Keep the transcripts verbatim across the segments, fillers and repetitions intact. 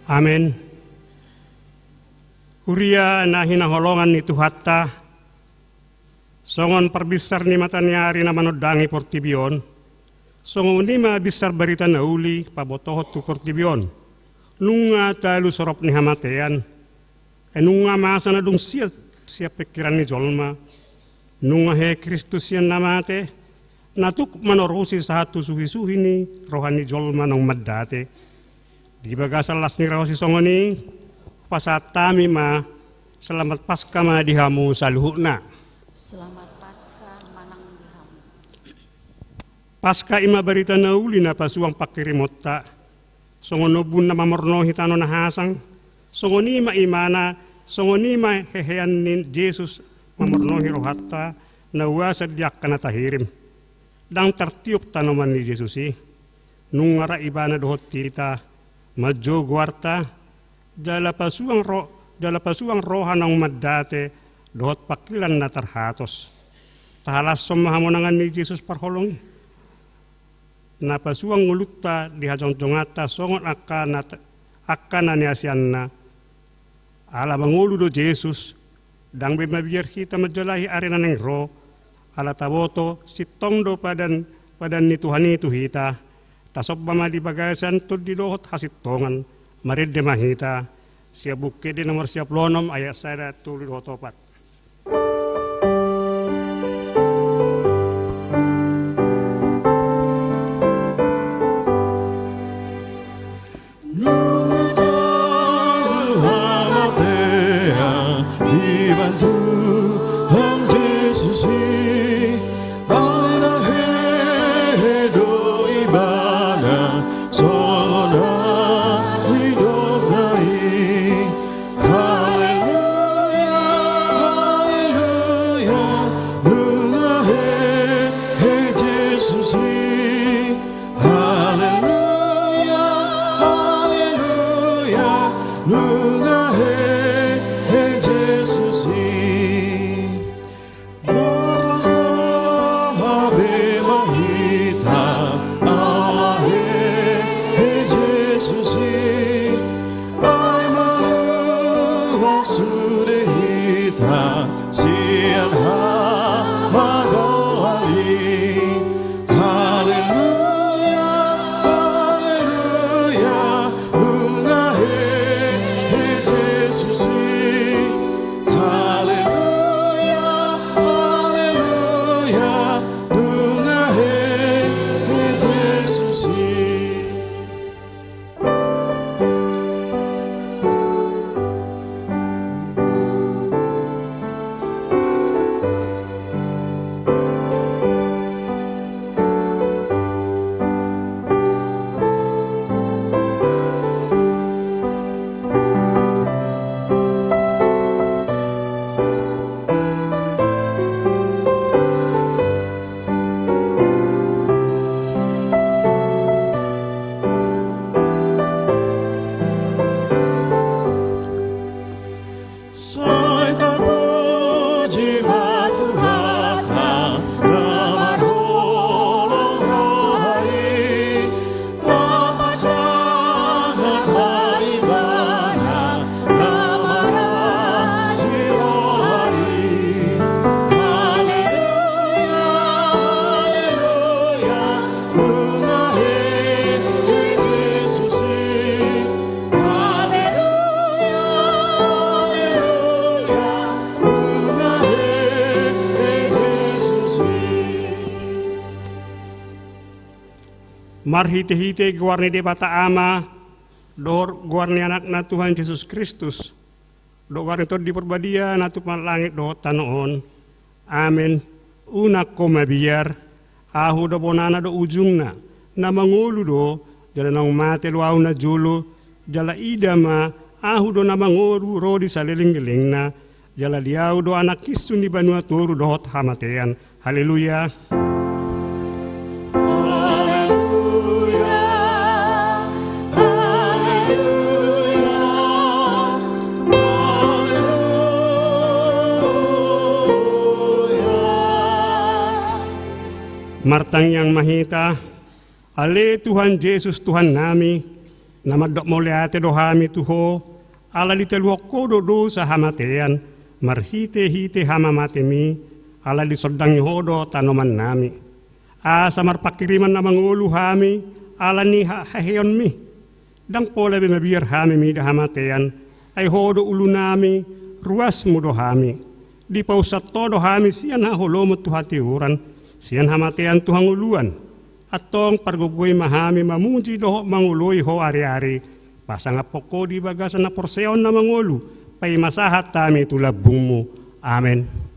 Amen. Huria na hinaholongan ni Tuhanta, songon parbinsar ni mata ni ari na manondangi portibi on, songon i ma binsar barita na uli pabotohon tu portibi on. Nunga talu sorop ni hamatean, ai nunga masa na dung siat sian pingkiran ni jolma, nunga hehe Kristus sian na mate, na tuk manorusi sahat tu suhisuhi ni roha ni jolma naung mandate. Di bagasan las ni raosi songon i, pasahat hami ma, selamat Paskah ma di hamu saluhutna. Selamat Paskah manang di hamu. Paskah i ma barita na uli na pasuang pangkirimonta, songon ombun na mamornohi tano na hasang, songon i ma imana, songon i ma hehean ni Jesus mamornohi rohanta, na uasan di angka na tahirim. Ndang tartiop tanoman ni Jesus i, nunga ra ibana dohot hita, manjou goarta, jala pasuang ro-, jala pasuang roha naung mandate, dohot pangkilan na tarhatos. Tahalashon ma hamonangan ni Jesus parholong i. Na pasuang ngolunta di hajongjonganta songon angka na, angka na niasianna. Ala mangolu do Jesus, ndang be mabiar hita manjalahi ari na naeng ro, ala taboto, sintong do padan, padan ni Tuhan i tu hita, tasomba ma di bagasan tondi dohot hasintongan, marende ma hita, sian Buku Ende nomor sia pulu onom ayat sada, tolu dohot opat. Nunga talu hamatean, dibantu Tuhan Jesus i, ai na hehe do ibana, songon na nidokna i. Haleluya, haleluya, nunga hehe Jesus i. Haleluya, haleluya, nunga hehe Jesus i. Marlas roha be ma hita, ala hehe Jesus i. Ai malua sude hita, sian hamagoan i. Haleluya, haleluya, nunga hehe Jesus i. Haleluya, haleluya, nunga hehe Jesus i. Sai tarpuji ma Tuhanta, na marholong roha i, tapasahat ma Ibana, na marasi roha i. Haleluya, haleluya, nunga hehe Jesus i. Haleluya, haleluya, nunga hehe Jesus i. Marhitehite goar ni Debata Ama, dohot goar ni Anakna Tuhan Jesus Kristus, dohot goar ni Tondi Parbadia na tumpak langit dohot tano on. Amen. Unang ho mabiar, ahu do bonana dohot ujungna, na mangolu do, jala naung mate do ahu najolo, jala ida ma, ahu do na mangoru ro di salelenglelengna, jala di ahu do anak insu ni banua toru dohot hamatean. Haleluya. Haleluya. Haleluya. Haleluya. Martangiang ma hita. Ale Tuhan Jesus, Tuhannami, Na mandok mauliate do hami tu Ho, ala ditaluhon Ho do dosa hamatean, marhitehite hamamatemi, ala disondangi Ho do tanomannami. Asa marpanghirimon na mangolu hami, ala ni ha-, haheheonmi. Ndang pola be mabiar hami mida hamatean, ai Ho do ulunami, ruasmu do hami. Dipausat Ho do hami sian haholomon tu hatiuron, sian hamatean tu hangoluan. Antong pargogoi ma hami mamuji dohot mangoloi Ho ari-ari, pasangaphon Ho di bagasan haporseaon na mangolu, paima sahat hami tu lambungmu. Amen.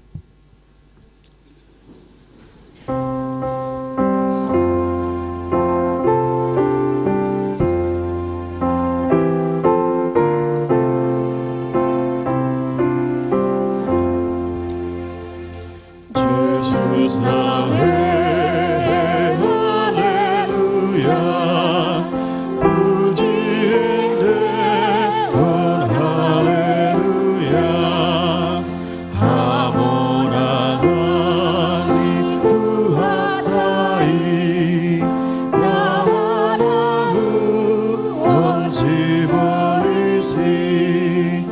Jesus nang hehe, haleluya. Puji ende on, haleluya. Hamonangan ni Tuhanta i, na manaluhon sibolis i.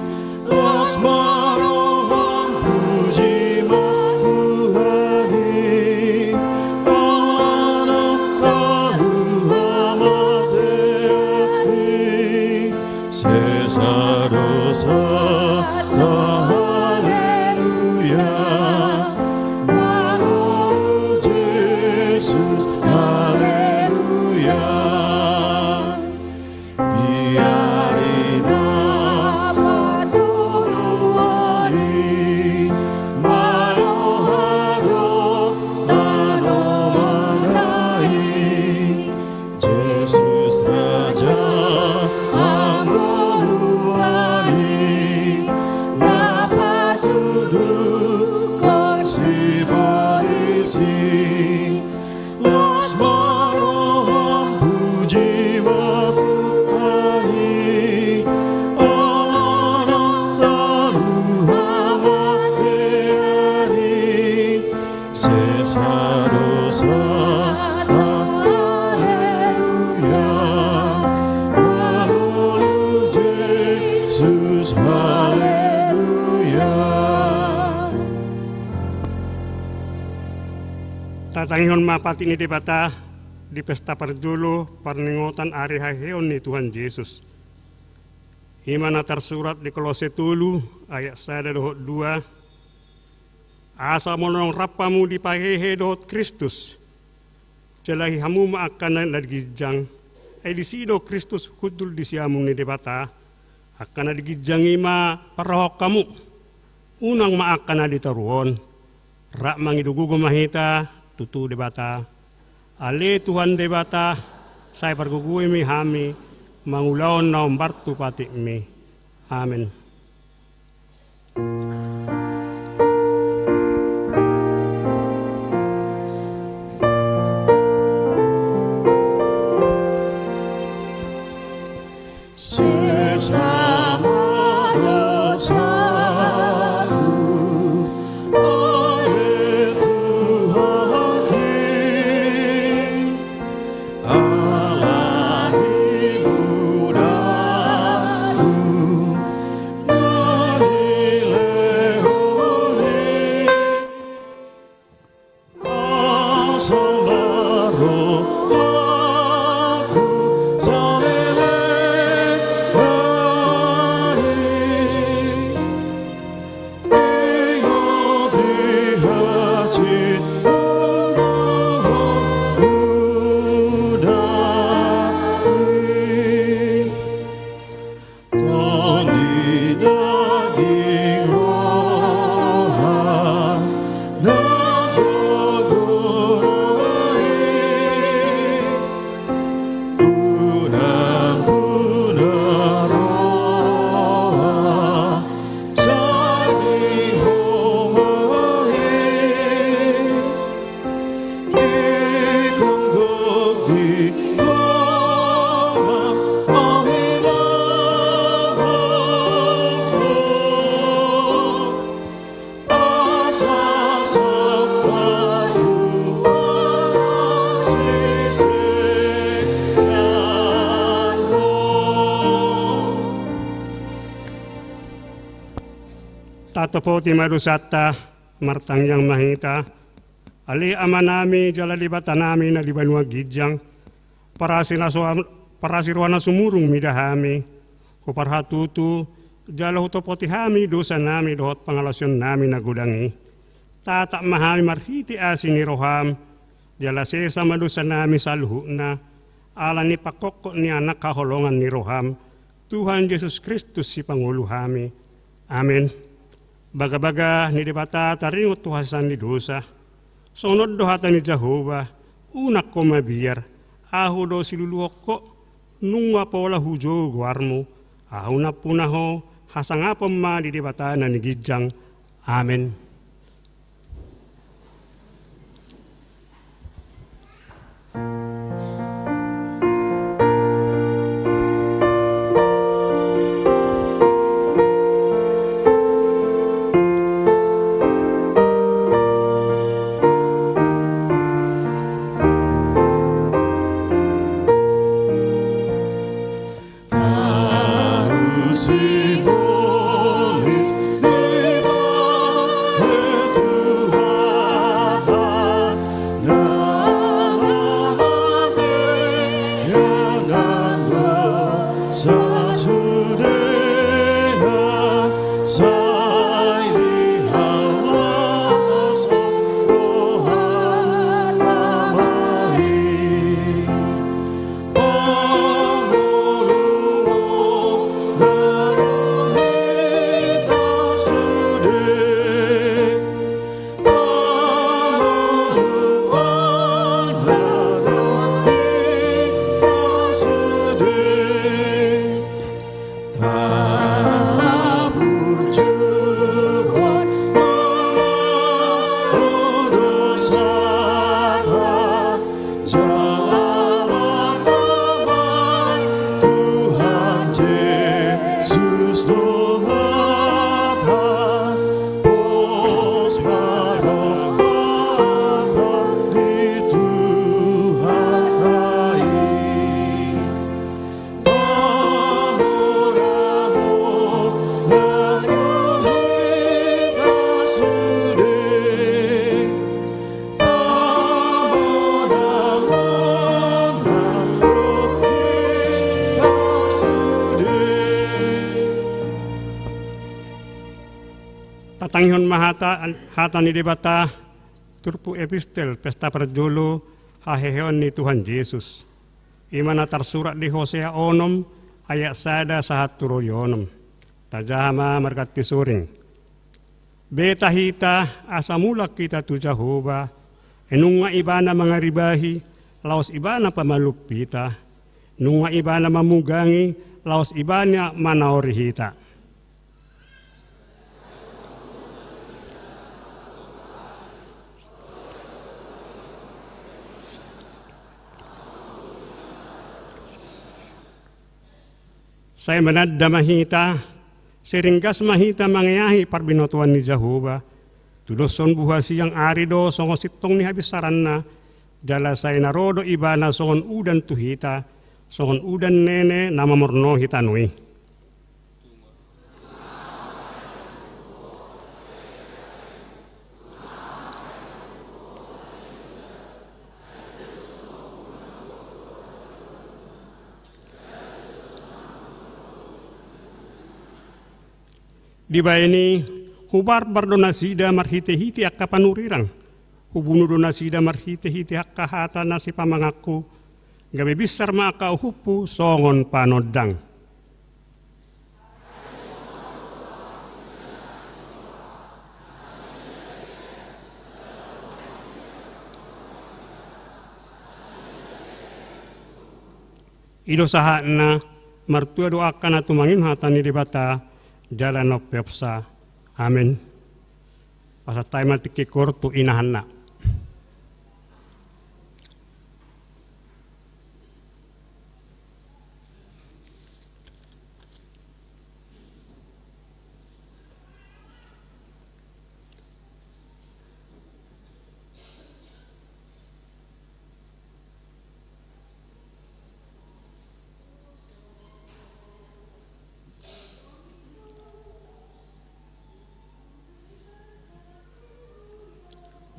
Las ma roham, puji ma Tuhan i, alana taluhon hamatean i. Sesa dosanta, haleluya. Mangolu Jesus, haleluya. Di ari na patoluhon i, maroha do tanomanna i. Jesus Raja hangoluan i, na patuduhon sibolis i. Las ma roham, puji ma Tuhan i, alana taluhon hamatean i. Sesa dosanta, haleluya. Mangolu Jesus, haleluya. Tatangihon ma patik ni Debata di pesta parjolo parningotan ari haheheon ni Tuhan Jesus. I ma na tarsurat di Kolose tolu ayat sada dohot dua. Asa molo naung rap hamu dipahehe dohot Kristus, jalahi hamu ma angka na di ginjang, ai disi do Kristus hundul di siamun ni Debata. Angka na di ginjang i ma parrohahon hamu, unang ma angka na di toru on. Rap mangido gogo ma hita tu Debata. Ale Tuhan Debata, sai pargogoi ma hami mangulahon na hombar tu patikmi. Amen. Sesa ma dosahu, ale Tuhan King, ala ni mudamu na nilehon Topoti ma dosanta, martangiang ma hita. Ale Amanami jala Debatanami na di banua ginjang, parasi na so-, parasi roha na sumurung mida hami. Huparhatutu jala hutopoti hami dosanami dohot pangalaosionnami na godang i. Tatap ma hami marhite asi ni roham, jala sesa ma dosanami saluhutna, ala ni pangkophop ni Anak haholongan ni roham, Tuhan Jesus Kristus Sipangolu hami. Amen. Bagabaga ni Debata taringot tu hasesaan ni dosa. Songon on do hata ni Jahowa: Unang ho mabiar, Ahu do siluluhon ho, nunga pola hujou goarmu. Ahu nampuna ho, hasangapon ma di Debata na di ginjang. Amen. Tatangihon ma hata, hata ni Debata, turpuk epistel pesta parjolo haheheon ni Tuhan Jesus. I ma na tarsurat di Hosea onom ayat sada sahat tu ro di onom. Tajaha ma marganti suring. Beta hita asa mulak hita tu Jahowa, ai nunga Ibana mangaribahi, laos Ibana pamalum hita. Nunga Ibana mamugangi, laos Ibana manaori hita. Sai mananda ma hita, sai ringgas ma hita mangeahi parbinotoan ni Jahowa. Tudoshon buha siang ari do songon sintong ni habinsaranna, jala sai na ro do Ibana songon udan tu hita, songon udan nene na mamornohi tano i. Dibahen i, hubarbar do nasida marhitehite angka panurirang, hubunu do nasida marhitehite angka hata na sipamanganku, gabe binsar ma angka uhumhu songon panondang. I do sahatna. Martua do angka na tumangihon hata ni Debata jala na umpeopsa. Amen. Pasahat hami ma tingki on tu inahanna.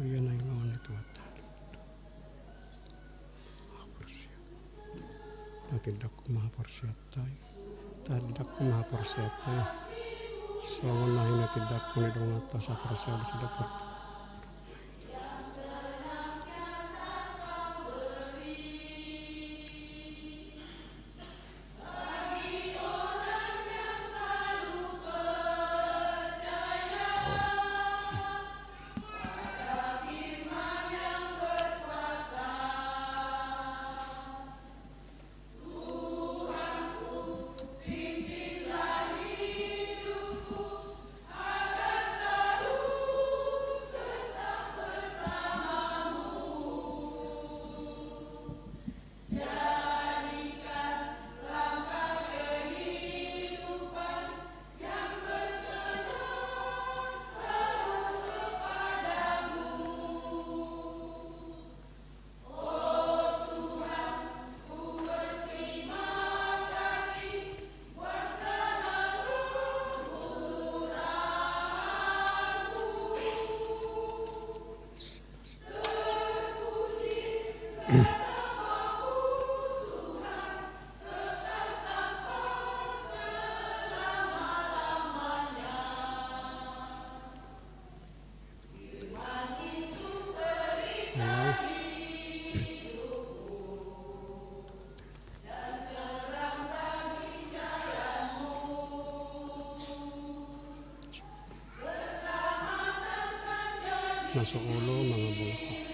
Ia na ingawan ni Tuhanta. Tahatindangkon ma haporseaonta i. Tahatindangkon ma haporseaonta i. Songon na hinatindangkon ni donganta saporseaon di sadok portibi. Na so olo mangabulhon.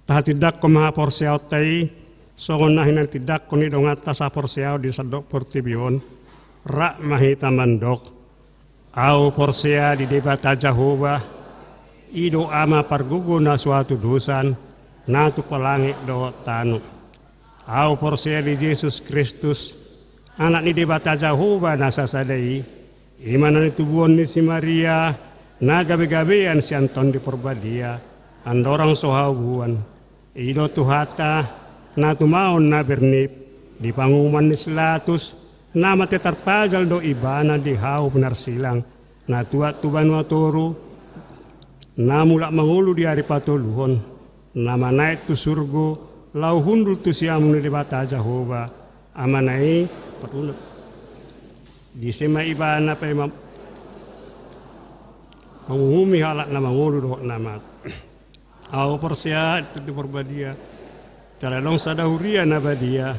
Tahatindangkon ma haporseaonta i, songon na hinatindangkon ni donganta saporseaon di sandok portibi on, rap ma hita mandok. Ahu porsea di Debata Jahowa, i do Ama pargogo na so hatudosan, na tumpa langit dohot tano. Ahu porsea di Jesus Kristus, Anak ni Debata Jahowa na sasada i, i ma na nitubuhon ni si Maria, na gabe-gabean sian Tondi Porbadia, andorang so haubuan. I do Tuhanta, na tumaon na bernip, di panguhuman ni si Latus, na mate tarpajal do ibana di hau pinarsilang, na tuat tu banua toru, na mulak mangolu di ari patoluhon, na manaek tu surgo, laho hundul tu siamun ni Debata Jahowa, Amana i, parunut. Disi ma ibana pe ma-, manguhumi halak na mangolu dohot na mate. Ahu porsea di Tondi Porbadia, jala adong sada huria na badia,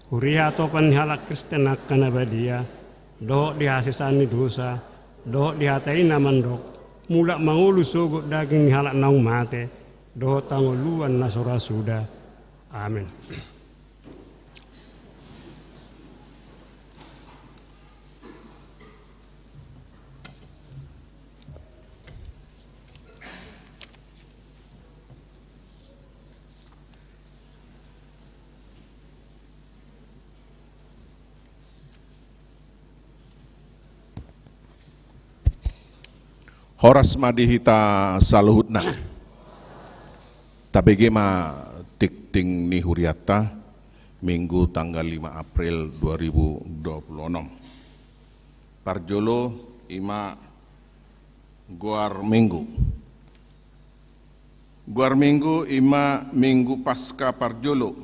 huria hatopan ni halak Kristen angka na badia, dohot di hasesaan ni dosa, dohot di hata i na mandok, mulak mangolu sogot daging ni halak naung mate, dohot hangoluan na so ra suda. Amen. Horas ma di hita saluhutna. Tabege ma tingting ni hurianta, Minggu tanggal lima April dua ribu dua puluh enam. Parjolo i ma goar Minggu. Goar Minggu i ma Minggu Paska parjolo,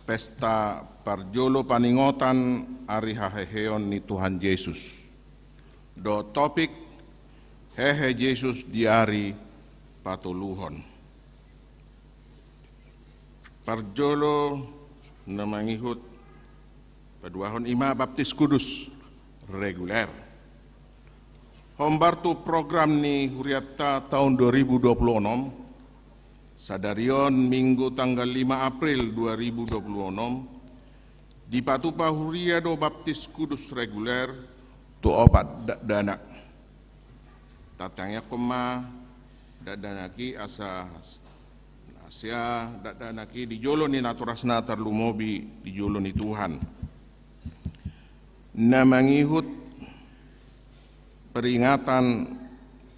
pesta parjolo paningotan ari haheheon ni Tuhan Jesus. Dohot topik, hehe Jesus di ari patoluhon. Parjolo na mangihut paduahon i ma Baptis Kudus reguler. Hombar tu program ni hurianta taon dua ribu dua puluh enam, sadari on Minggu tanggal lima April dua ribu dua puluh enam, dipatupa huria do Baptis Kudus reguler tu opat dakdanak. Tatangiangkon ma dakdanak i asa na sea dakdanak i di jolo ni natorasna, tarlumobi di jolo ni Tuhan. Na mangihut peringatan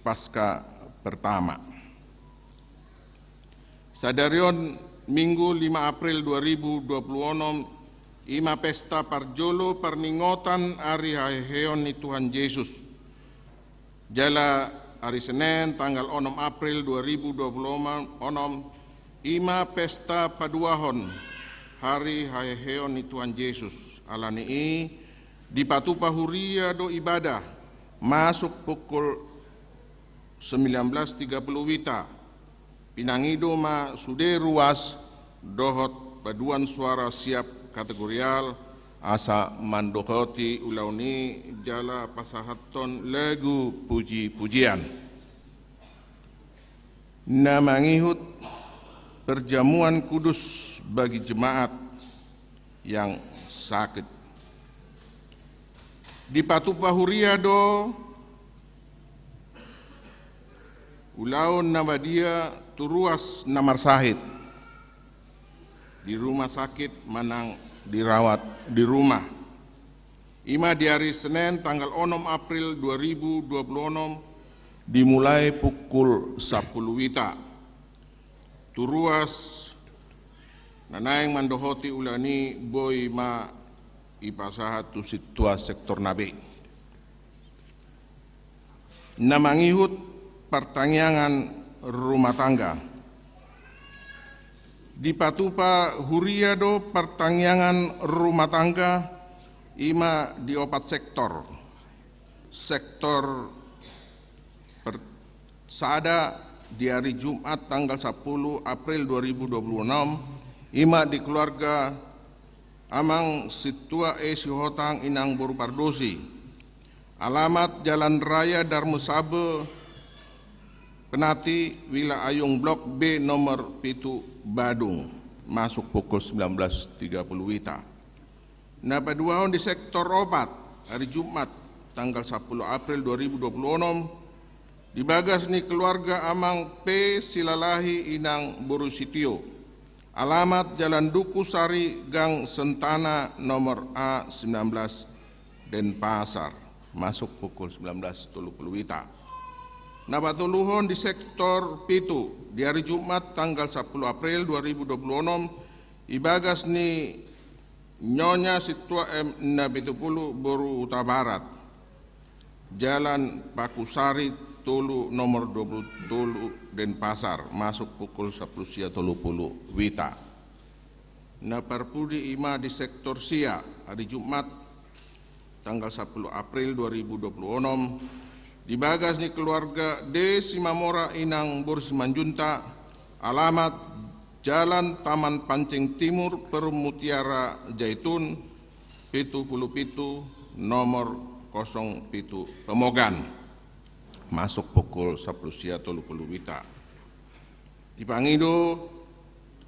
Paska pertama. Sadari on Minggu lima April dua ribu dua puluh enam, i ma pesta parjolo parningotan ari haheheon ni Tuhan Jesus. Jala ari Senen tanggal onom April dua ribu dua puluh onom, i ma pesta paduahon ari haheheon ni Tuhan Jesus. Alani i, dipatupa huria do ibadah masuk pukul sembilan belas tiga puluh wita. Pinangido ma sude ruas dohot paduan suara siap kategorial asa mandohoti ulaon i jala pasahathon lagu puji-pujian. Na mangihut perjamuan kudus bagi jemaat yang sakit. Dipatupa huria do ulaon na badia tu ruas na marsahit di rumah sakit manang dirawat di rumah. I ma di ari Senen tanggal onom April dua ribu dua puluh onom, dimulai pukul sampulu wita. Tu ruas na naeng mandohoti ulaon i boi ma ipasahat tu sintua sektorna be. Na mangihut partangiangan rumah tangga. Dipatupa huria do partangiangan rumah tangga, i ma di opat sektor. Sektor per-, sada di ari Jumat tanggal sampulu April dua ribu dua puluh onom, i ma di keluarga Amang Sintua E Sihotang Inang boru Pardosi. Alamat Jalan Raya Darmo Sabe, Penati, Villa Ayung, Blok B, nomor pitu, Badung. Masuk pukul sembilan belas tiga puluh wita. Na paduahon di sektor opat, ari Jumat, tanggal sampulu April dua ribu dua puluh onom, di bagas ni keluarga Amang P Silalahi Inang boru Sitio. Alamat Jalan Duku Sari, Gang Sentana, nomor A sembilan belas, Denpasar, masuk pukul sembilan belas tolu puluh wita. Na patoluhon di sektor pitu, di hari Jumat tanggal sepuluh April dua ribu dua puluh enam, di bagas ni Nyonya Sintua M enam pitu puluh, Boru Hutabarat, Jalan Pakusari tolu, nomor dua puluh tolu, Denpasar, masuk pukul sepuluh sia tolu puluh wita. Na parpudi i ma di sektor sia, hari Jumat tanggal sepuluh April dua ribu dua puluh enam, di bagas ni keluarga D Simamora Inang Boru Simanjuntak, alamat Jalan Taman Pancing Timur, Perum Mutiara Zaitun, pitu puluh pitu, nomor kosong pitu, Pemogan, masuk pukul sepuluh sia tolu puluh wita. Dipangido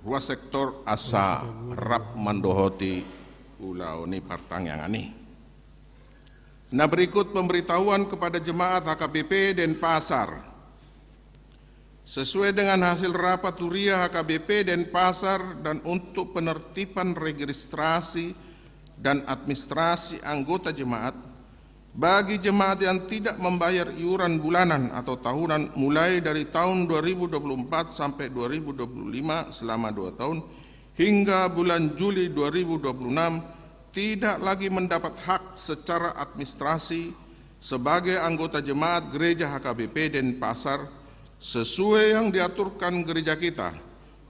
ruas sektor asa rap mandohoti ulaon i, partangiangan i. Na berikut pemberitahuan kepada jemaat H K B P Denpasar. Sesuai dengan hasil rapat huria H K B P Denpasar dan untuk penertiban registrasi dan administrasi anggota jemaat, bagi jemaat yang tidak membayar iuran bulanan atau tahunan mulai dari tahun dua ribu dua puluh empat sampai dua ribu dua puluh lima, selama dua tahun, hingga bulan Juli dua ribu dua puluh enam, tidak lagi mendapat hak secara administrasi sebagai anggota jemaat Gereja H K B P Denpasar sesuai yang diaturkan gereja kita,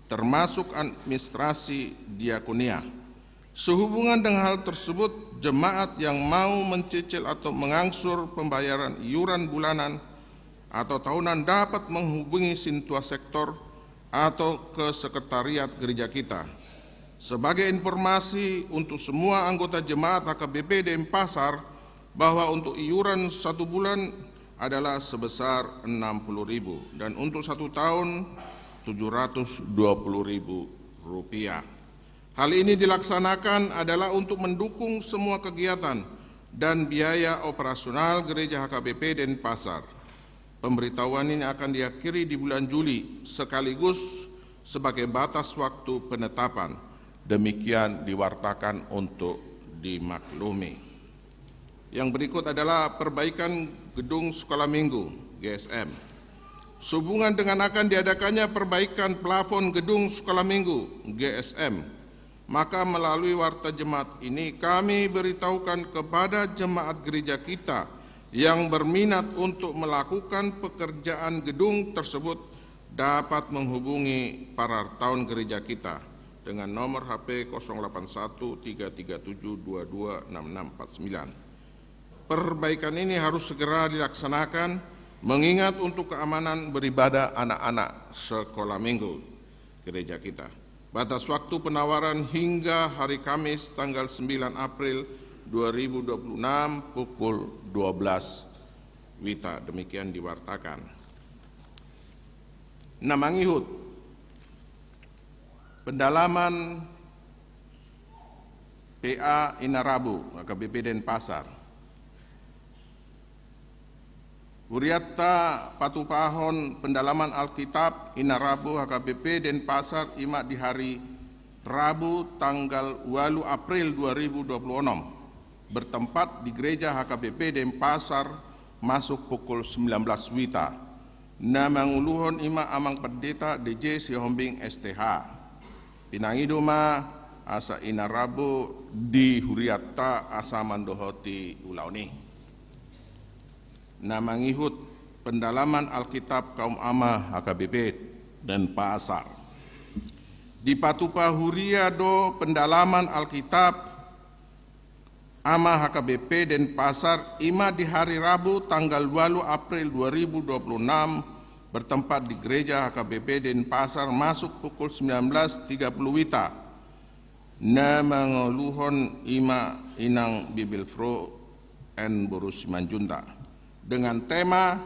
termasuk administrasi diakonia. Sehubungan dengan hal tersebut, jemaat yang mau mencicil atau mengangsur pembayaran iuran bulanan atau tahunan dapat menghubungi Sintua Sektor atau ke sekretariat gereja kita. Sebagai informasi untuk semua anggota jemaat H K B P Denpasar, bahwa untuk iuran satu bulan adalah sebesar enam puluh ribu dan untuk satu tahun tujuh ratus dua puluh ribu rupiah. Hal ini dilaksanakan adalah untuk mendukung semua kegiatan dan biaya operasional Gereja H K B P Denpasar. Pemberitahuan ini akan diakhiri di bulan Juli, sekaligus sebagai batas waktu penetapan. Demikian diwartakan untuk dimaklumi. Yang berikut adalah perbaikan gedung sekolah minggu, G S M. Sehubungan dengan akan diadakannya perbaikan plafon gedung sekolah minggu, G S M, maka melalui warta jemaat ini kami beritahukan kepada jemaat gereja kita yang berminat untuk melakukan pekerjaan gedung tersebut dapat menghubungi parartaon gereja kita dengan nomor H P kosong delapan satu tiga tiga tujuh dua dua enam enam empat sembilan. Perbaikan ini harus segera dilaksanakan, mengingat untuk keamanan beribadah anak-anak sekolah minggu gereja kita. Batas waktu penawaran hingga hari Kamis tanggal sembilan April dua ribu dua puluh enam pukul dua belas wita. Demikian diwartakan. Na mangihut pendalaman P A Inarabu, H K B P Denpasar. Huriatta patupahon pendalaman Alkitab Inarabu H K B P Denpasar i ma di hari Rabu tanggal ualu April dua ribu dua puluh onom, bertempat di Gereja H K B P Denpasar, masuk pukul sembilan belas wita. Na manguluhon i ma Amang Pendeta D J Sihombing S T H. Pinangido ma asa Inarabu di huriatta asa mandohoti ulaon i. Na mangihut pendalaman Alkitab kaum ama H K B P Denpasar. Dipatupa huria do pendalaman Alkitab ama H K B P Denpasar i ma di hari Rabu tanggal ualu April dua ribu dua puluh enam, bertempat di Gereja H K B P Denpasar, masuk pukul sembilan belas tiga puluh wita. Na manguluhon i ma Inang Bibelvrouw N Boru Simanjuntak, dengan tema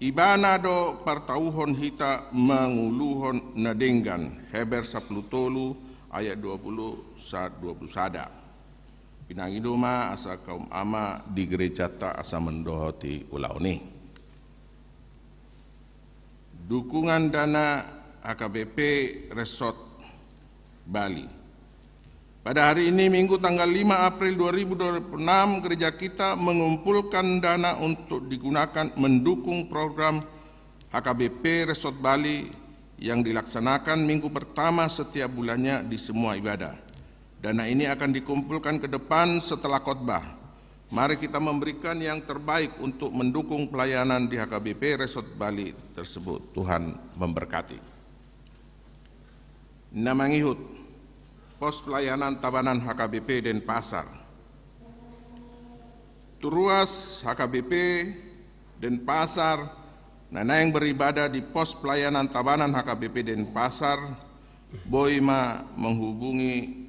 Ibana do partauhon hita manguluhon na denggan, Heber sapuluh tolu ayat dua puluh sahat dua puluh sada. Pinangido ma asa kaum ama di gerejata asa mandohoti ulaon i. Dukungan dana H K B P Resort Bali. Pada hari ini, Minggu tanggal lima April dua ribu dua puluh enam, gereja kita mengumpulkan dana untuk digunakan mendukung program H K B P Resort Bali yang dilaksanakan minggu pertama setiap bulannya di semua ibadah. Dana ini akan dikumpulkan ke depan setelah khotbah. Mari kita memberikan yang terbaik untuk mendukung pelayanan di H K B P Resort Bali tersebut. Tuhan memberkati. Na mangihut, Pos Pelayanan Tabanan H K B P Denpasar. Tu ruas H K B P Denpasar, na naeng beribadah di Pos Pelayanan Tabanan H K B P Denpasar, boi ma menghubungi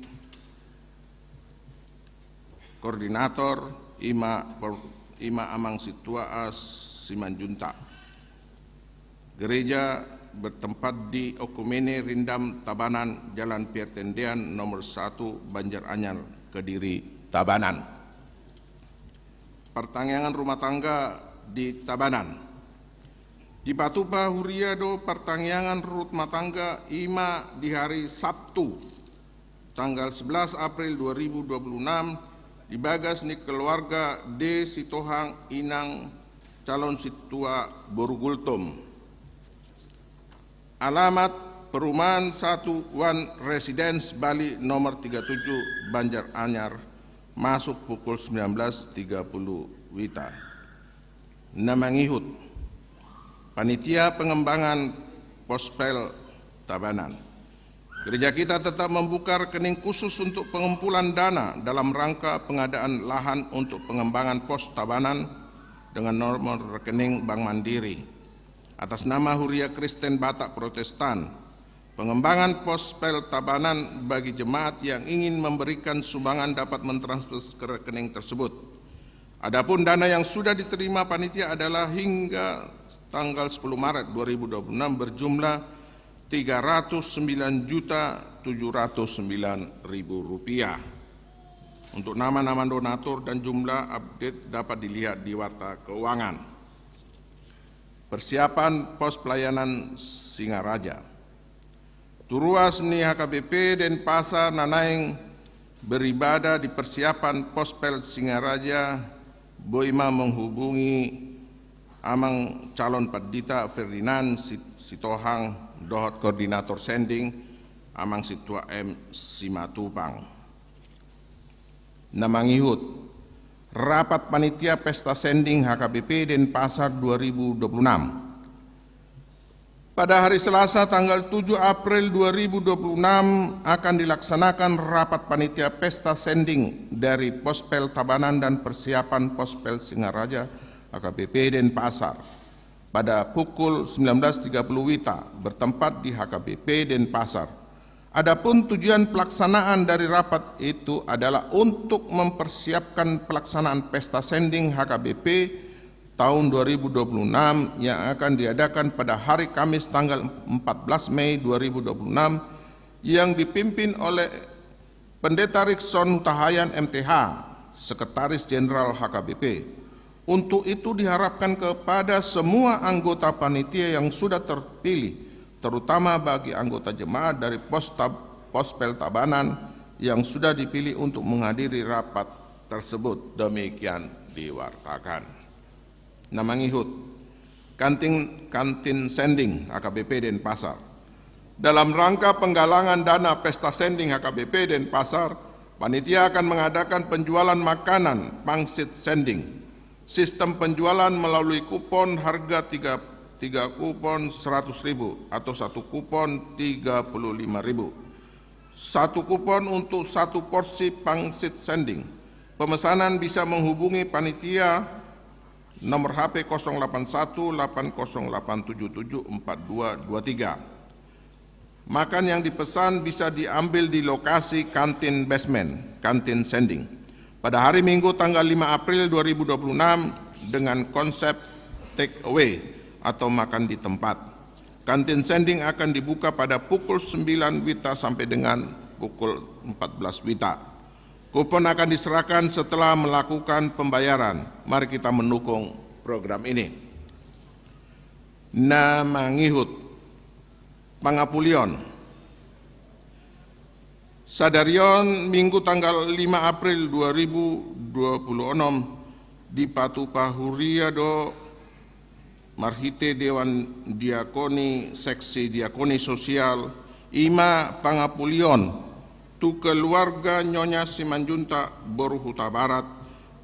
koordinator, i ma per-, i ma Amang Sintua Simanjuntak. Gereja bertempat di Oekumene Rindam Tabanan, Jalan Pierre Tendean nomor satu, Banjar Anyar, Kediri, Tabanan. Partangiangan rumah tangga di Tabanan. Dipatupa huria do partangiangan rumah tangga, i ma di hari Sabtu, tanggal sebelas April dua ribu dua puluh enam, di bagas ni keluarga D Sitohang, Inang calon sintua, boru Gultom. Alamat: Perumahan satu One Residence Bali nomor tiga tujuh, Banjar Anyar, masuk pukul sembilan belas tiga puluh wita. Na mangihut, Panitia Pengembangan Pospel Tabanan. Gereja kita tetap membuka rekening khusus untuk pengumpulan dana dalam rangka pengadaan lahan untuk pengembangan pos Tabanan dengan nomor rekening Bank Mandiri, atas nama Huria Kristen Batak Protestan. Pengembangan Pospel Tabanan bagi jemaat yang ingin memberikan sumbangan dapat mentransfer ke rekening tersebut. Adapun dana yang sudah diterima panitia adalah hingga tanggal sepuluh Maret dua ribu dua puluh enam berjumlah tiga ratus sembilan juta tujuh ratus sembilan ribu rupiah. Untuk nama-nama donatur dan jumlah update dapat dilihat di warta keuangan. Persiapan Pos Pelayanan Singaraja. Tu ruas ni H K B P Denpasar na naeng beribadah di persiapan Pospel Singaraja, boi ma menghubungi Amang Calon Pandita Ferdinand Sit-, Sitohang, dohot Koordinator Sending, Amang Sintua M Simatupang. Na mangihut, Rapat Panitia Pesta Sending H K B P Denpasar dua ribu dua puluh enam. Pada hari Selasa, tanggal tujuh April dua ribu dua puluh enam, akan dilaksanakan Rapat Panitia Pesta Sending dari Pospel Tabanan dan Persiapan Pospel Singaraja H K B P Denpasar pada pukul sembilan belas tiga puluh wita, bertempat di H K B P Denpasar. Adapun tujuan pelaksanaan dari rapat itu adalah untuk mempersiapkan pelaksanaan Pesta Sending H K B P tahun dua ribu dua puluh enam yang akan diadakan pada hari Kamis, tanggal empat belas Mei dua ribu dua puluh enam, yang dipimpin oleh Pendeta Rikson Hutahaean M T H, Sekretaris Jenderal H K B P. Untuk itu diharapkan kepada semua anggota panitia yang sudah terpilih, terutama bagi anggota jemaat dari Pos Tab-, Pospel Tabanan yang sudah dipilih untuk menghadiri rapat tersebut. Demikian diwartakan. Na mangihut, Kantin, Kantin Sending H K B P Denpasar. Dalam rangka penggalangan dana Pesta Sending H K B P Denpasar, panitia akan mengadakan penjualan makanan pangsit sending. Sistem penjualan melalui kupon harga tiga, tiga kupon seratus ribu atau satu kupon tiga puluh lima ribu. Satu kupon untuk satu porsi pangsit sending. Pemesanan bisa menghubungi panitia nomor H P kosong delapan satu delapan kosong delapan tujuh tujuh empat dua dua tiga. Makan yang dipesan bisa diambil di lokasi kantin basement, Kantin Sending, pada hari Minggu, tanggal lima April dua ribu dua puluh enam, dengan konsep take away atau makan di tempat. Kantin Sending akan dibuka pada pukul sembilan wita sampai dengan pukul empat belas wita. Kupon akan diserahkan setelah melakukan pembayaran. Mari kita mendukung program ini. Na mangihut, Pangapulion. Sadari on, Minggu tanggal lima April dua ribu dua puluh enam, dipatupa huria do marhite Dewan Diakoni Seksi Diakoni Sosial, i ma pangapulion tu keluarga Nyonya Simanjuntak boru Hutabarat,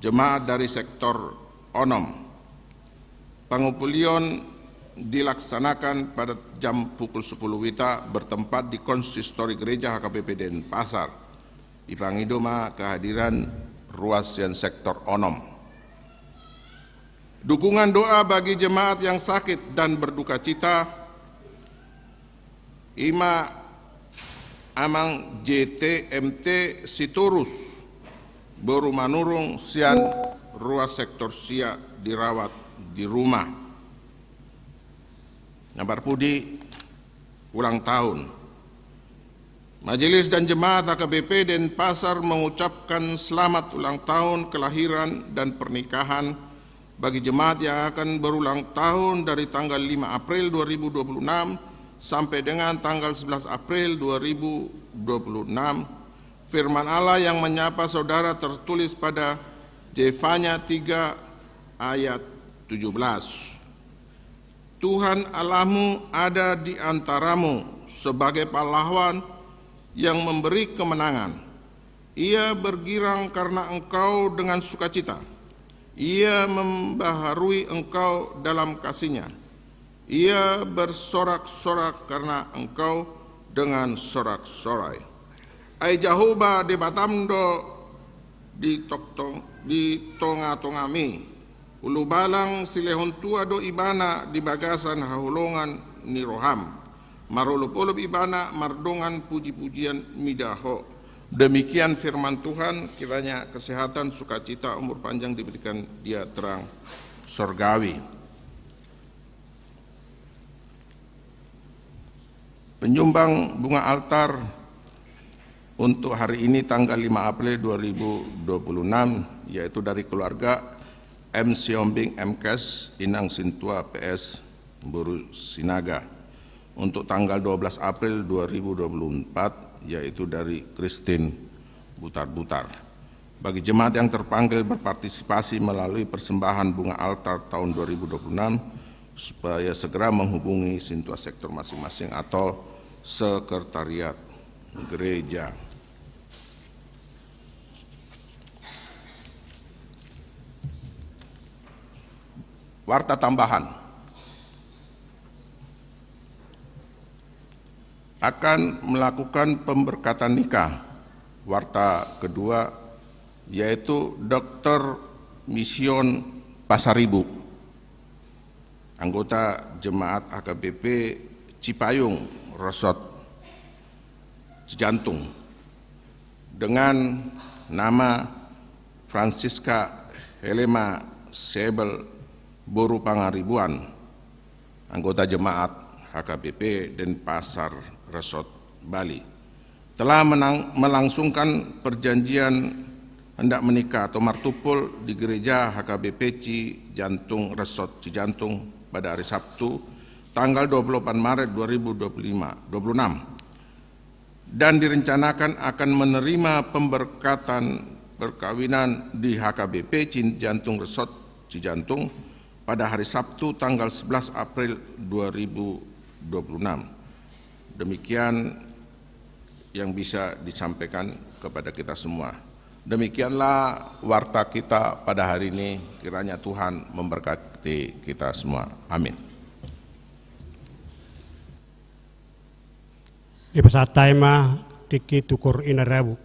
jemaat dari sektor onom. Pangapulion dilaksanakan pada jam pukul sepuluh wita, bertempat di Konsistori Gereja H K B P Denpasar. Dipangido ma kehadiran ruas sian sektor onom. Dukungan doa bagi jemaat yang sakit dan berduka cita, i ma Amang J T M T Sitorus boru Manurung sian ruas sektor sia, dirawat di rumah. Na marpudi ulang tahun. Majelis dan jemaat H K B P Denpasar mengucapkan selamat ulang tahun kelahiran dan pernikahan bagi jemaat yang akan berulang tahun dari tanggal lima April dua ribu dua puluh enam sampai dengan tanggal sebelas April dua ribu dua puluh enam. Firman Allah yang menyapa saudara tertulis pada Zefanya tiga ayat tujuh belas. Tuhan Allahmu ada di antaramu sebagai pahlawan yang memberi kemenangan. Ia bergirang karena engkau dengan sukacita. Ia membaharui engkau dalam kasih-Nya. Ia bersorak-sorak karena engkau dengan sorak-sorai. Ai Jahowa Debatam do di toktong-, di tonga-tongami. Ulubalang silehon tua do Ibana di bagasan haholongan ni roham. Marolop-olop Ibana mardongan puji-pujian mida Ho. Demikian firman Tuhan, kiranya kesehatan, sukacita, umur panjang diberikan Dia, terang sorgawi. Penyumbang bunga altar untuk hari ini, tanggal lima April dua ribu dua puluh enam, yaitu dari keluarga M Sihombing M Kes, Inang Sintua P S, Boru Sinaga. Untuk tanggal dua belas April dua ribu dua puluh empat, yaitu dari Christine Butar-Butar. Bagi jemaat yang terpanggil berpartisipasi melalui persembahan bunga altar tahun dua ribu dua puluh enam, supaya segera menghubungi Sintua Sektor masing-masing atau sekretariat gereja. Warta tambahan. Akan melakukan pemberkatan nikah. Warta kedua, yaitu Doktor Mision Pasaribu, anggota jemaat H K B P Cipayung, Resort Cijantung, dengan nama Francisca Helema Sebel Boru Pangaribuan, anggota jemaat H K B P Denpasar Resort Bali, telah menang-, melangsungkan perjanjian hendak menikah atau martumpol di gereja H K B P Cijantung Resort Cijantung pada hari Sabtu, tanggal dua puluh delapan Maret dua ribu dua puluh lima, dua puluh enam, dan direncanakan akan menerima pemberkatan perkawinan di H K B P Cijantung Resort Cijantung pada hari Sabtu, tanggal sebelas April dua ribu dua puluh enam. Demikian yang bisa disampaikan kepada kita semua. Demikianlah warta kita pada hari ini. Kiranya Tuhan memberkati kita semua. Amin. Dipasahat hita ma tingki tu koor inarabu.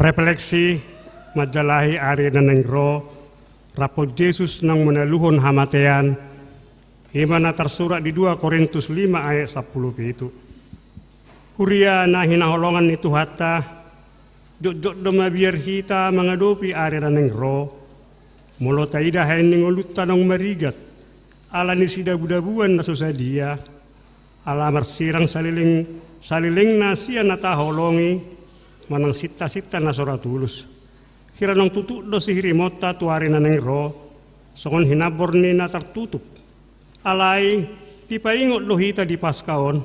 Refleksi manjalahi ari na naeng ro, rap dohot Jesus naung manaluhon hamatean, i ma na tarsurat di dua Korintus lima ayat sampulu pitu. Huria na hinaholongan ni Tuhanta, jotjot do mabiar hita mangadopi ari na naeng ro. Molo taida haen ni ngolunta naung marigat ala ni sidabudabuan na so sadia, ala marsirang saleleng, salelengna sian na taholongi manang sintasinta na so ra tulus. Hira naung tutu do sihirimonta tu ari na naeng ro, songon hinambor ni na tartutup. Alai dipaingot do hita di Paska on,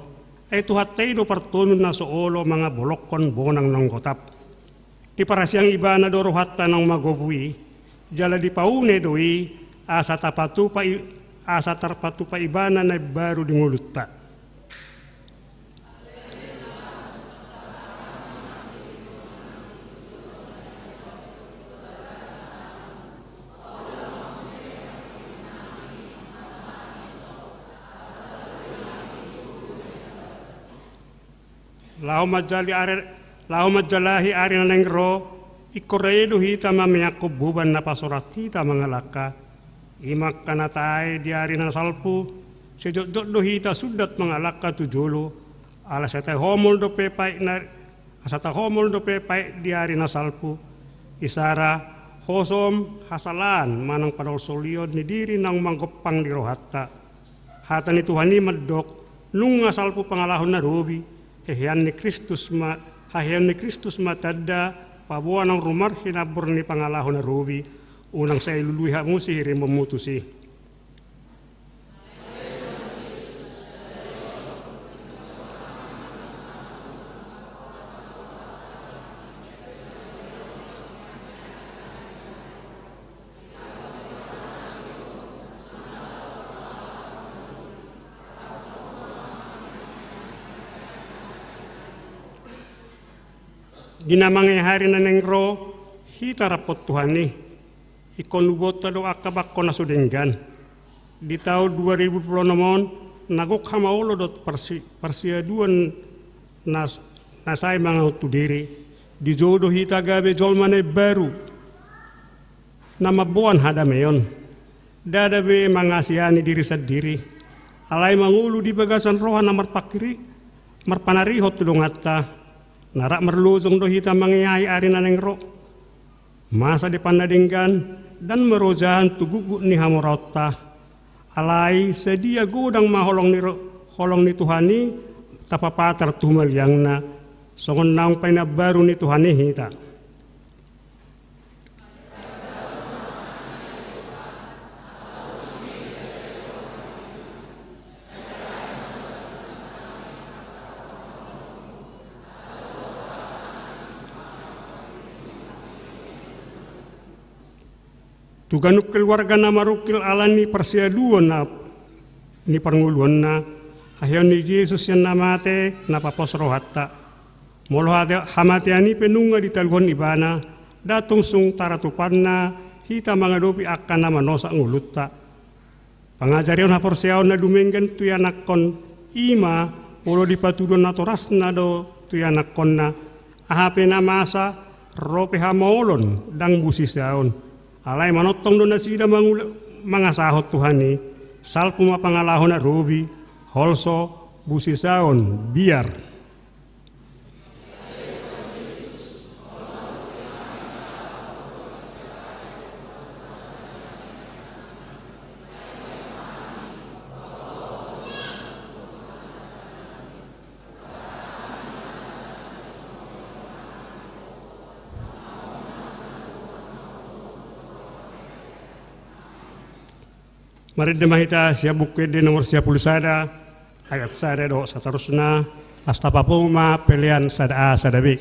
ai Tuhanta i do partonu na so olo mangabolongkon bonang naung gotap. Diparasiang Ibana do rohanta naung magopu i, jala dipaune do i, asa tapatupa i, asa tarpatupa Ibana na imbaru di ngolunta. Laho manjali ari, laho manjalahi ari na naeng ro, ingkon raia do hita mameakkon boban na pasorat hita mangalangka. I ma angka na tahe di ari na salpu, sai jotjot do hita sundat mangalangka tu jolo, ala sai tahomol dope paik na, asa tahomol dope paik di ari na salpu. Isara, hosom, hasalaan manang panolsolion ni diri naung manggompang di rohanta. Hata ni Tuhan i mandok, nunga salpu pangalaho na robi, hehean ni Kristus ma, haheheon ni Kristus ma tanda, paboa naung rumar hinambor ni pangalaho na robi, unang sai lului hamu sihirimonmu tusi. Di na mangehari na naeng ro, hita rap dohot Tuhan i. Ingkon luboanta do angka bangko na so denggan. Di taon dua ribu dua puluh enam on, na gok hamaolon dohot parsi-, parsiaduan na, na sai mangaut tu diri. Dijou do hita gabe jolma na imbaru, na mamboan hadameon. Ndada be mangasiani diri sandiri, alai mangolu di bagasan roha na marpangkiri, marpanarihon tu donganta. Na rap marlojong do hita mangeahi ari na naeng ro. Masa depan na denggan, ndang marojahan tu gukguk ni hamoraonta. Alai sadia godang ma holong ni ro-, holong ni Tuhan i tapapatar tu humaliangna, songon naung painambaru ni Tuhan i hita. Tu ganup keluarga na marungkil ala ni parsiaduon na ni parngoluonna, haheheon ni Jesus sian na mate na papos rohanta. Molo hate-, hamatean i pe nunga ditaluhon Ibana, ndang tung sung taratupanna hita mangadopi angka na manosak ngolunta. Pangajarion haporseaon na dumenggan tu ianakhon i ma, molo dipatuduhon natorasna do tu ianakhonna, aha pe na masa, ro pe hamaolon, ndang busisaon. Alai manongtong do nasida mangula-, mangasahon Tuhan i, salpu ma pangalaho na robi, holso, busisaon, biar. Marende ma hita sian Buku Ende nomor sia pulu sada, ayat sada dohot saterusna, laos tapapungu ma pelean sada A sada B.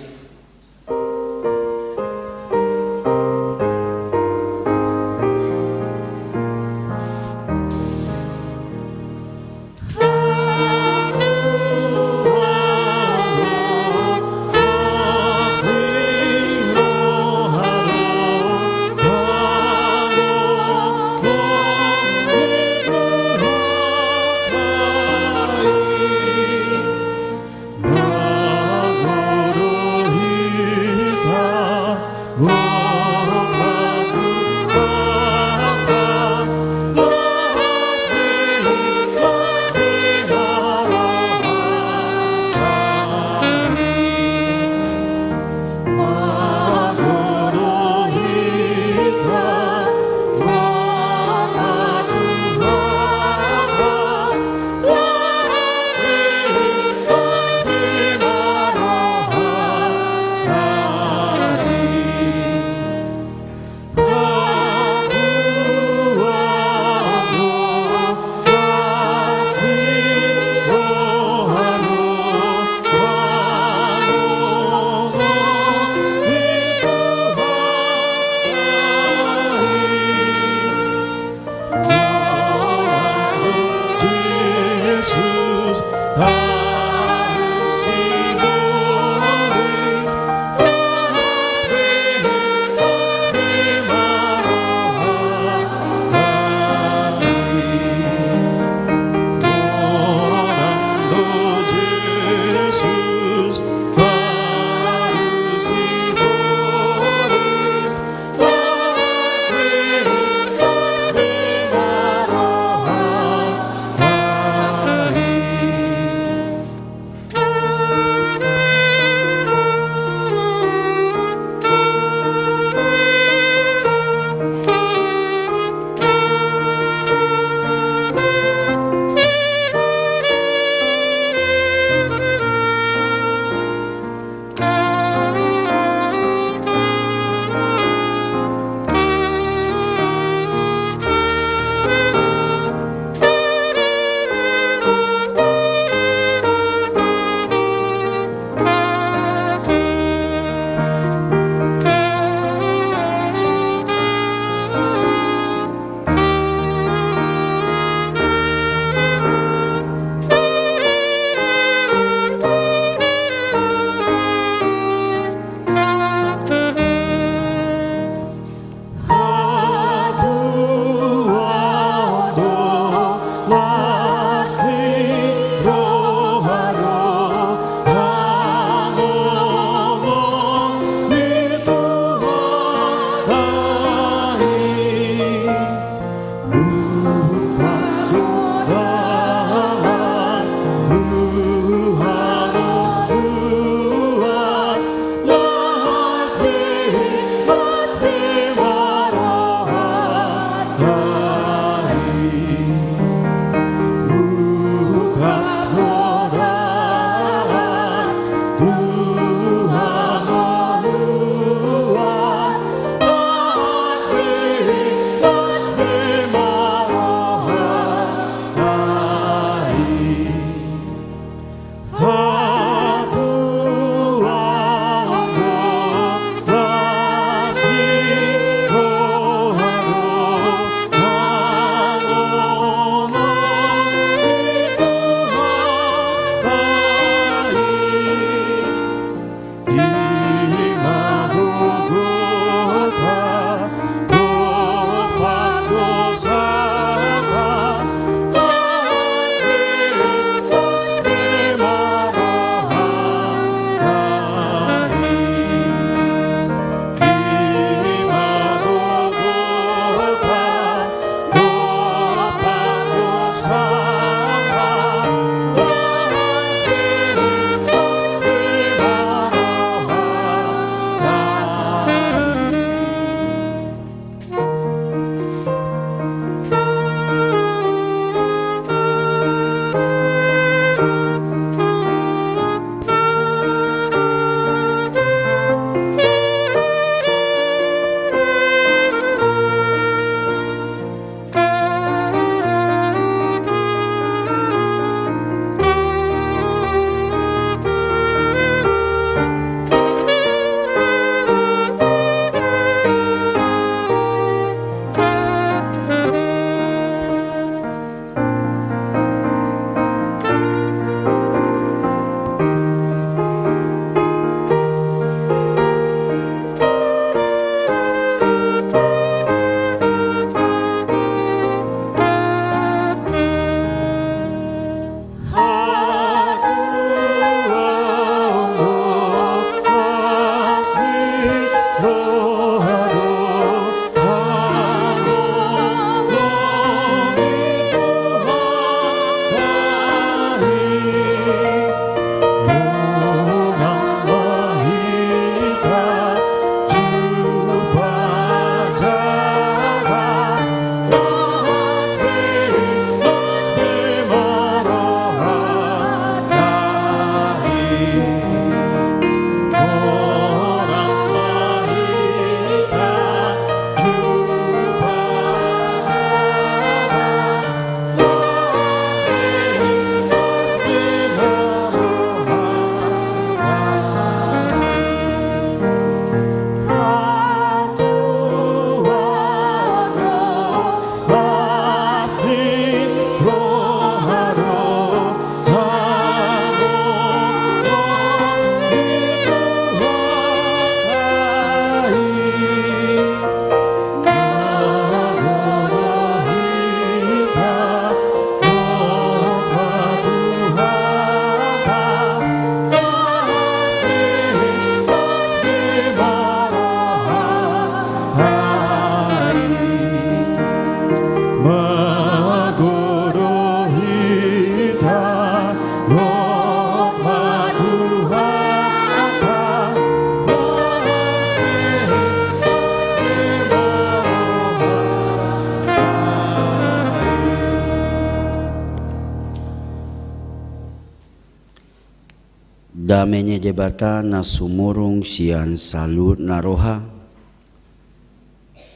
Dame ni Debata na sumurung sian saluhut na roha,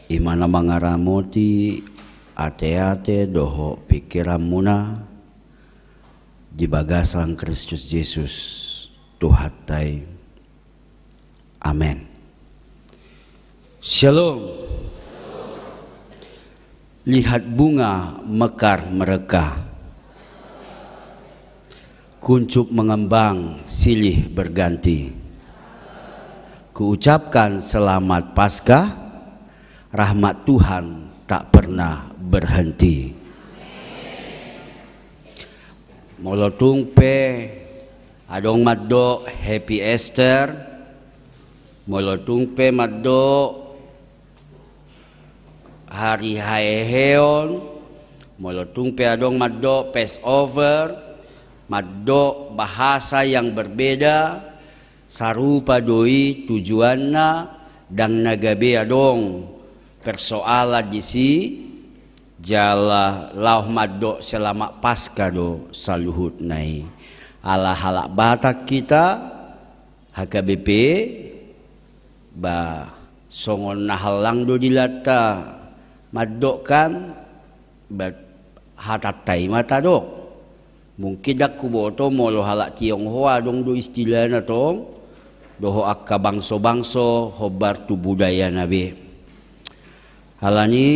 i ma na mangaramoti ateate dohot pingkiranmuna di bagasan Kristus Jesus Tuhanta i. Amen. Shalom. Lihat bunga mekar mereka, kuncup mengembang silih berganti. Kuucapkan selamat Paskah, rahmat Tuhan tak pernah berhenti. Molo tung pe adong mandok Happy Easter, molo tung pe mandok Ari Haheheon, molo tung pe adong mandok Passover, mandok bahasa yang berbeda, sarupa do i tujuanna, ndang na gabe adong persoalan disi, jala laho mandok Selamat Paskah do saluhutna i. Ala halak Batak hita, H K B P, ba songon na hallang do dilata mandok kan, ba hatanta i ma tadok. Mungkin ndang huboto molo halak Tionghoa adong do istilahna tong, dohot angka bangso-bangso hombar tu budayana be. Alani i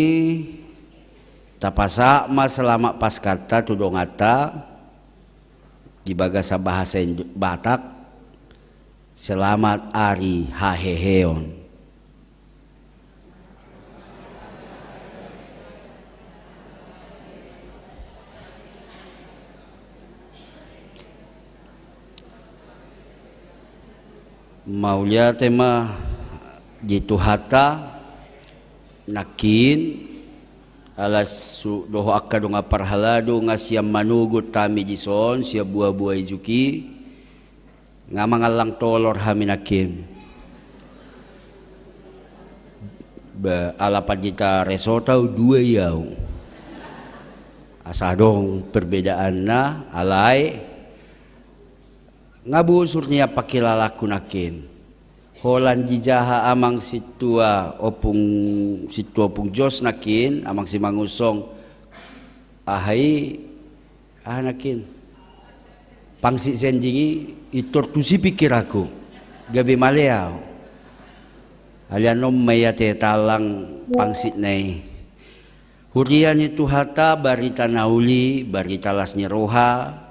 tapasahat ma Selamat Paskahta tu donganta di bagasan bahasa Indo-, Batak, Selamat Ari Haheheon. Mauliate ma di Tuhanta, nangkin, ala su-, dohot angka dongan parhalado nga sian manogot hami dison, sian buabua ijuk i, nga mangallang tolor hami nangkin. Ba, ala pandita resort au dua i au. Asa adong perbedaanna, alai nga bosur nian pangkilalangku nangkin. Holan dijaha amang sintua ompung, sintua ompung Jos nangkin, amang Simangunsong. Aha i, aha nangkin. Pangsit sending i, i tor tusi pingkiranku. Gabe male au. Alai annon ma ia te talang pangsitna i. Huria ni Tuhanta, barita na uli, barita las ni roha,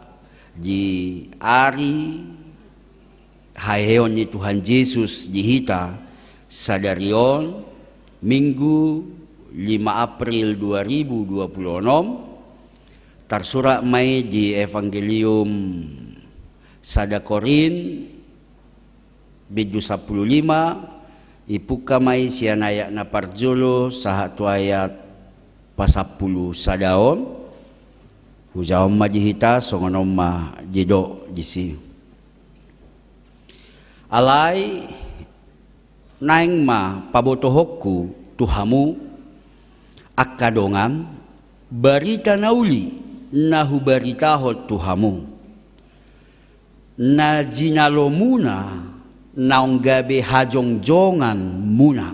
di ari haheheon ni Tuhan Jesus di hita, sadari on, Minggu, lima April dua ribu dua puluh enam, tarsurat ma i di Evangelium sada Korin, bindu sampulu lima, ipungka ma i sian ayat na parjolo sahat tu ayat pasampulu sada on. Hujaha on ma di hita, songon on ma didok disi. Alai naeng ma pabotohonku tu hamu, angka dongan, barita na uli na hubaritahon tu hamu, na jinalomuna naung gabe hajongjonganmuna.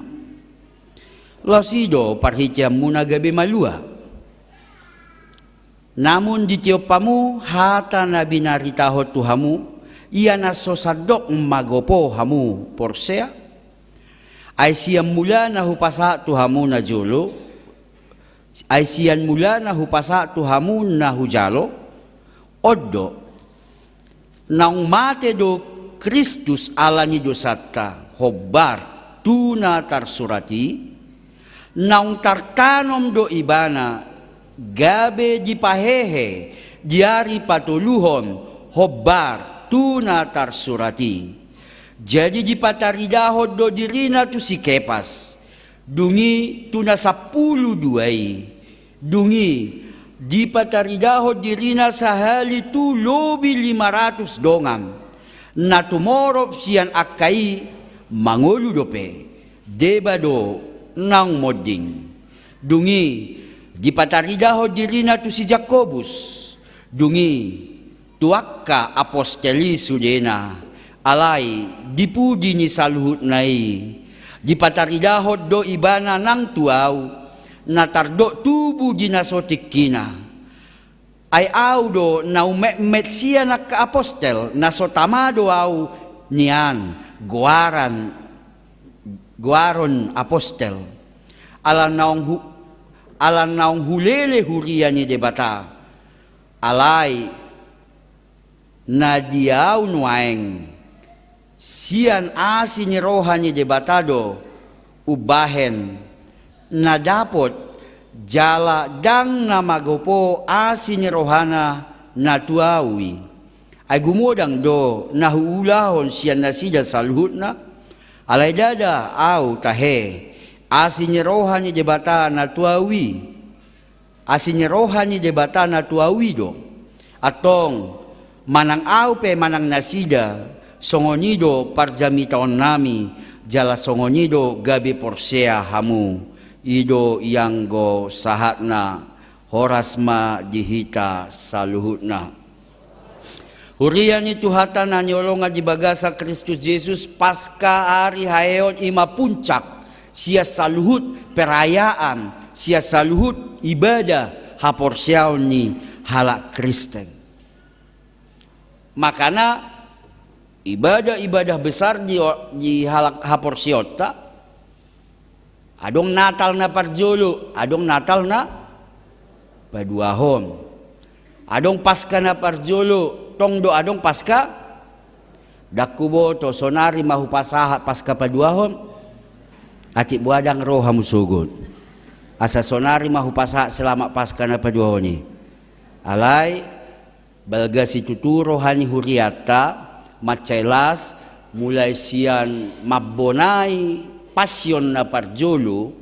Laos i do parhiteanmuna gabe malua. Namun ditiop hamu hata na binaritahon tu hamu, ia na so sandok magopo hamu porsea? Ai sian mula na hupasahat tu hamu na jolo, ai sian mula na hupasahat tu hamu na hujalo, on do, naung mate do Kristus ala ni dosanta, hombar tu na tarsurat i, naung tartanom do Ibana, gabe dipahehe di ari patoluhon, hombar tu na tarsurat i. Jadi dipataridahon do dirina tu si Kepas, dung i tu na sampulu dua i. Dung i dipataridahon dirina sahali tu lobi lima ratus dongan, na tumorop sian angka i mangolu dope, deba do naung monding. Dung i dipataridahon dirina tu si Jakobus, dung i tu angka apostel i sudena, Alai di pudi ni saluhutna i, dipataridahon do ibana nang tu ahu, na tardok tubu di na so tingkina. Ai ahu do na umetmet sian angka apostel, na so tama do ahu nian goaran, goaron apostel. Ala naung hu-, ala naung hulele huria ni Debata. Alai na di ahu nuaeng, sian asi ni roha ni Debata do umbahen na dapot, jala ndang na magopo asi ni rohana na tu ahu i. Ai gumodang do na huulahon sian nasida saluhutna. Alai ndada ahu tahe, asi ni roha ni Debata na tu ahu i. Asi ni roha ni Debata na tu ahu i do. Antong, manang ahu pe manang nasida, songon i do parjamitaonnami, jala songon i do gabe porsea hamu. I do ianggo sahatna. Horas ma di hita saluhutna. Huria ni Tuhanta na hinaholongan di bagasan Kristus Jesus, Paska, ari haheheon, i ma puncak sian saluhut perayaan, sian saluhut ibadah haporseaon ni halak Kristen. Makana ibadah-ibadah besar di, di halak haporseaonta, adong Natal na parjolo, adong Natal na paduahon. Adong Paska na parjolo, tong do adong Paska. Ndang huboto, sonari ma hupasahat Paska paduahon. Atik boha ndang ro hamu sogot. Asa sonari ma hupasahat selamat Paska na paduahon i. Alai, balga situtu roha ni hurianta, mansai las, mulai sian mambonai Pasion na parjolo,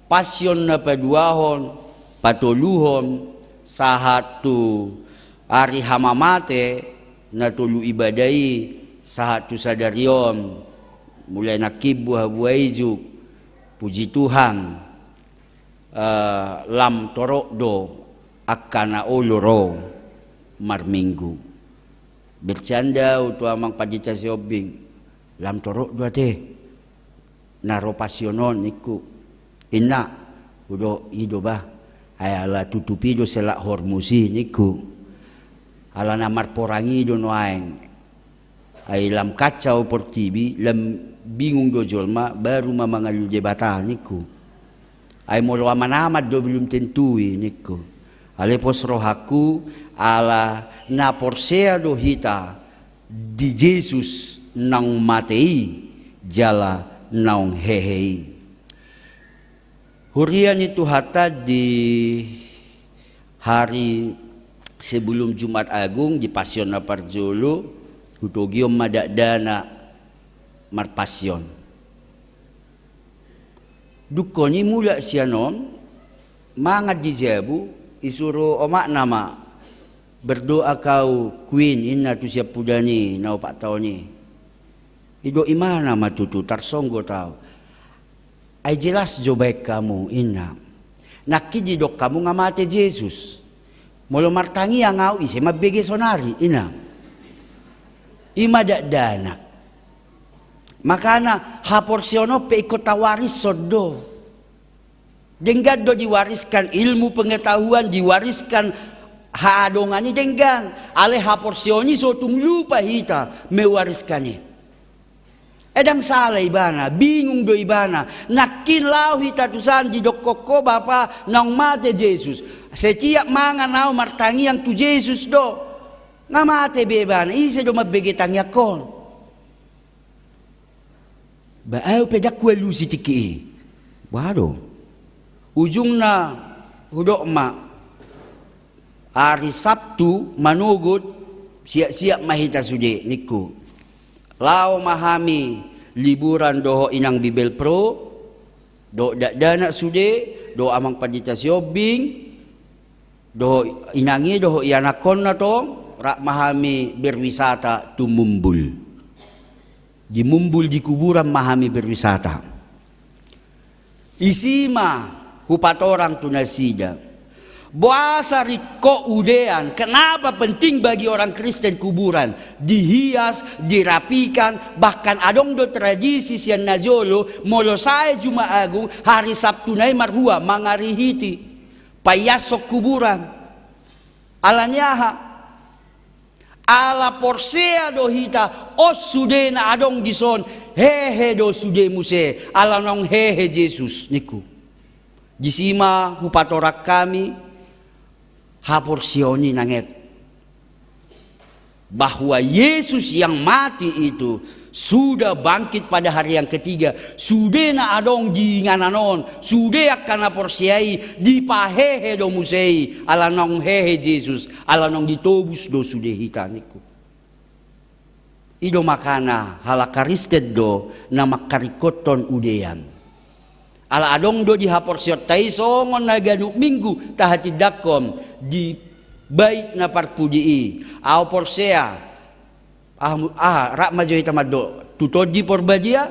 Pasion na paduahon, patoluhon, sahat tu ari hamamate, na tolu ibadah i, sahat tu sadari on, mulai nangkin buha-buha ijuk, puji Tuhan, eh, lam torop do angka na olo ro marminggu. Bercanda ahu tu amang pandita Sihombing, lam torop do ate na ro Pasion on ningku. Inna, hudok i do bah, ai ala tutupi do Selat Hormuz i ningku. Ala na marporang i do nuaeng. Ai lam kacau portibi, lam bingung do jolma, baru ma mangalualu Debata ningku. Ai molo aman-aman do belum tentu i ningku. Alai pos rohangku, ala na porsea do hita di Jesus naung mate i, jala naung hehe i. Huria ni Tuhanta, di hari sebelum Jumat Agung, di Pasion na parjolo, hutogihon ma dakdanak marpasion. Dungkon i mulak sian on, mangan di jabu, isuru omakna ma, "Berdoa kau, Queen," inna tu siampudan i na opat taon i. Didok imana ma tutu, tarsonggot ahu. "Ai jelas jo baen hamu," inna. "Nangkin didok hamu nga mate Jesus. Molo martangiang ahu, ise mambege sonari?" inna. I ma dakdanak. Makana haporseaon on pe ingkon tawarishon do. Denggan do diwariskan ilmu pengetahuan, diwariskan haadongan i denggan. Alai haporseaon i so tung lupa hita mewariskan i. Ndang sala ibana, bingung do ibana. Nangkin laho hita tusan didokkon ho, "Bapa, naung mate Jesus. Setiap mangan ahu martangiang tu Jesus do." Nga mate be ibana, ise do mambege tangiangkon? Ba ahu pe ndang hualusi tingki i. Boha do? Ujungna hudok ma, ari Sabtu manogot, siap-siap ma hita sude ningku. Laho ma hami liburan dohot inang Bibelvrouw, dohot dakdanak sude, dohot amang pandita Sihombing, dohot inang i, dohot ianakkonna tong, rap ma hami berwisata tu Mumbul. Di Mumbul di kuburan ma hami berwisata. Disi ma hupatorang tu nasida. Boasa ringkot udean? Kenapa penting bagi orang Kristen kuburan? Dihias, dirapikan, bahkan adong do tradisi sian na jolo, molo sae Jumat Agung, hari Sabtuna i marhua, mangarihiti, paiashon kuburan. Ala ni aha? Ala porsea do hita, on sude na adong dison, hehe do sude muse, ala naung hehe Jesus, ningku. Disi ma hupatorang hami haporseaon i, nanget, bahwa Yesus yang mati itu sudah bangkit pada hari yang ketiga. Sude na adong di inganan on, sude angka na porsea i, dipahehe do muse i, ala naung hehe Jesus, ala naung ditobus do sude hita, ningku. I do makana halak Kristen do na mangkaringkothon udean. Ala adong do di haporseaonta i songon na ganup Minggu tahatindangkon di bait na parpudi i. Ahu porsea, aha, aha, rap ma jo hita mandok tu Tondi Porbadia.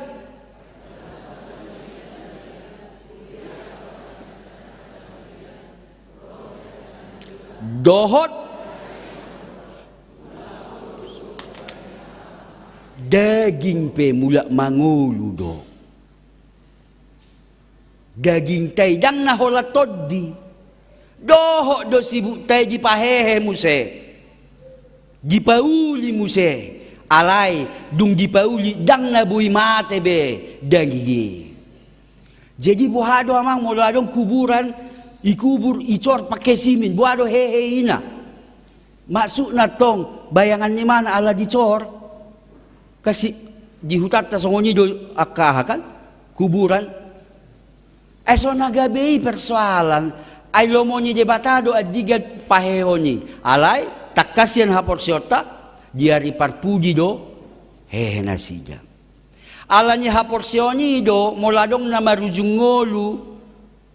Dohot daging pe mulak mangolu do. Dagingta i ndang na holan tondi. Dohot do sibukta i dipahehe muse, dipauli muse. Alai dung dipauli, ndang na boi mate be daging i. Jadi boha do, amang, molo adong kuburan, ikubur, icor pake simin, boha do hehe ina? Maksudna tong, bayangan ni mana ala dicor? Kasi di hutanta songon i do angka aha kan? Kuburan. Ai so na gabe i persoalan, ai lomo ni Debata do andigan pahehehon i. Alai, tangkas sian haporseaonta, di ari parpudi do hehe nasida. Ala ni haporseaon i do, molo adong na marujung ngolu,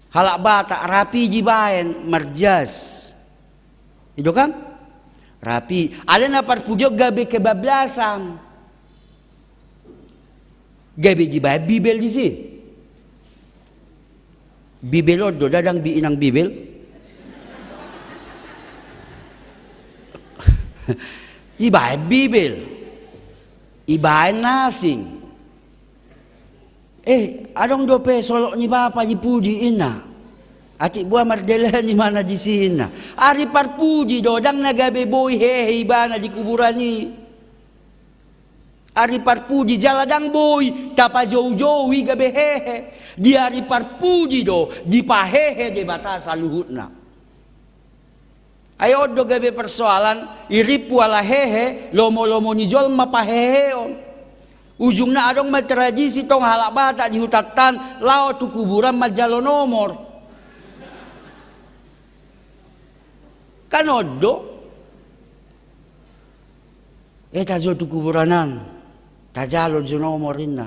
halak Batak, rapi dibaen, marjas. I do kan? Rapi. Alai na parpudi on gabe kebablasan. Gabe dibaen Bibel disi. Bibel on do, ndang bi inang Bibel. Ibaen Bibel. Ibaen na asing. Eh, adong dope solok ni bapa di pudi, inna. Atik boha mardalani ma na disi, inna. Ari parpudi do, ndang na gabe boi hehe ibana di kuburan i. Ari parpudi jala ndang boi tapajoujou i gabe hehe. Di ari parpudi do dipahehe Debata saluhutna. Ai on do gabe persoalan, irimpu ala hehe, lomo-lomo ni jolma paheheon. Ujungna adong ma tradisi tong halak Batak di hutanta an, laho tu kuburan manjalo nomor. Kan on do. Eh, tajo tu kuburan an, tajalo jo nomor, inna.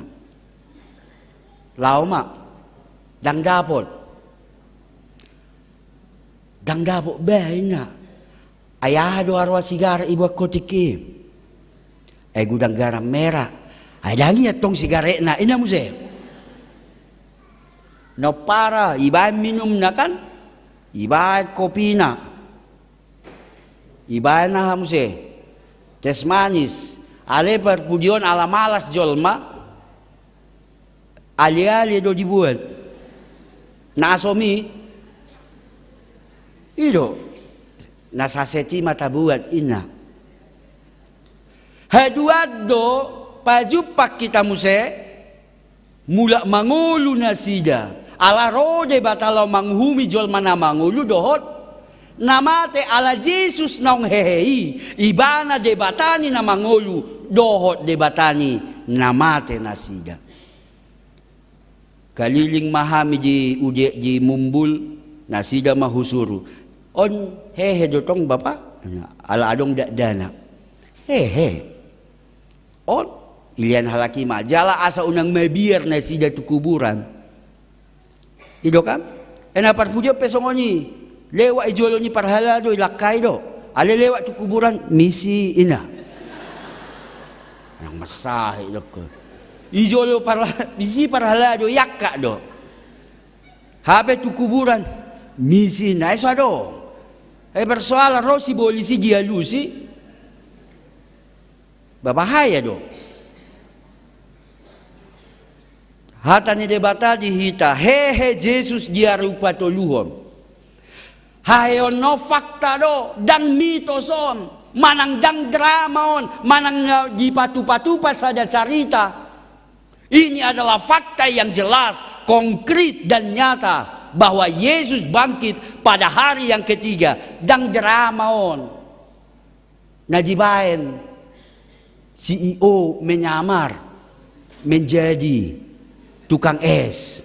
Laho ma. Ndang dapot. Ndang dapot be, inna. Ai aha do haroa sigaret iboan ho tingki i? Ai gudang garam merah. Ai ndang i antong sigaretna, inna muse. Na pomparan, ibaen minumna kan? Ibaen kopina. Ibaen aha muse? Teh manis. Alai parpudi on ala malas jolma, ale-ale do dibuat. Na asom i. I do. Na saset i ma tabuat, inna. Haduan do, pajumpang hita muse, mulak mangolu nasida. Ala ro Debata laho manguhumi jolma na mangolu dohot na mate, ala Jesus naung hehe i, ibana Debata ni na mangolu dohot Debata ni na mate nasida. Kaliling ma hami di ude, di Mumbul, nasida ma husuru. On hehe do tong, Bapa? Ala adong dakdanak. Hehe. On, ilean halak i ma, jala asa unang mabiar nasida tu kuburan. I do kan? Eh, na parpudi on pe songon i. Lewat i jolo ni parhalado, ilangkai do. Alai lewat tu kuburan, misi, inna. Nang marsahit do ho. I jolo parha-, misi parhalado, iangkat do. Hape tu kuburan, misi, inna, ai so adong. Eh, persoalan ro sibolis i dialusi. Ba bahaya do. Hata ni Debata di hita, hehe Jesus di ari patoluhon. Haheheon on fakta do, ndang mitos on, manang ndang drama on, manang na dipatupa-tupa sada carita. Ini adalah fakta yang jelas, konkret dan nyata bahwa Yesus bangkit pada hari yang ketiga. Ndang drama on. Na dibaen si I O menyamar menjadi tukang es.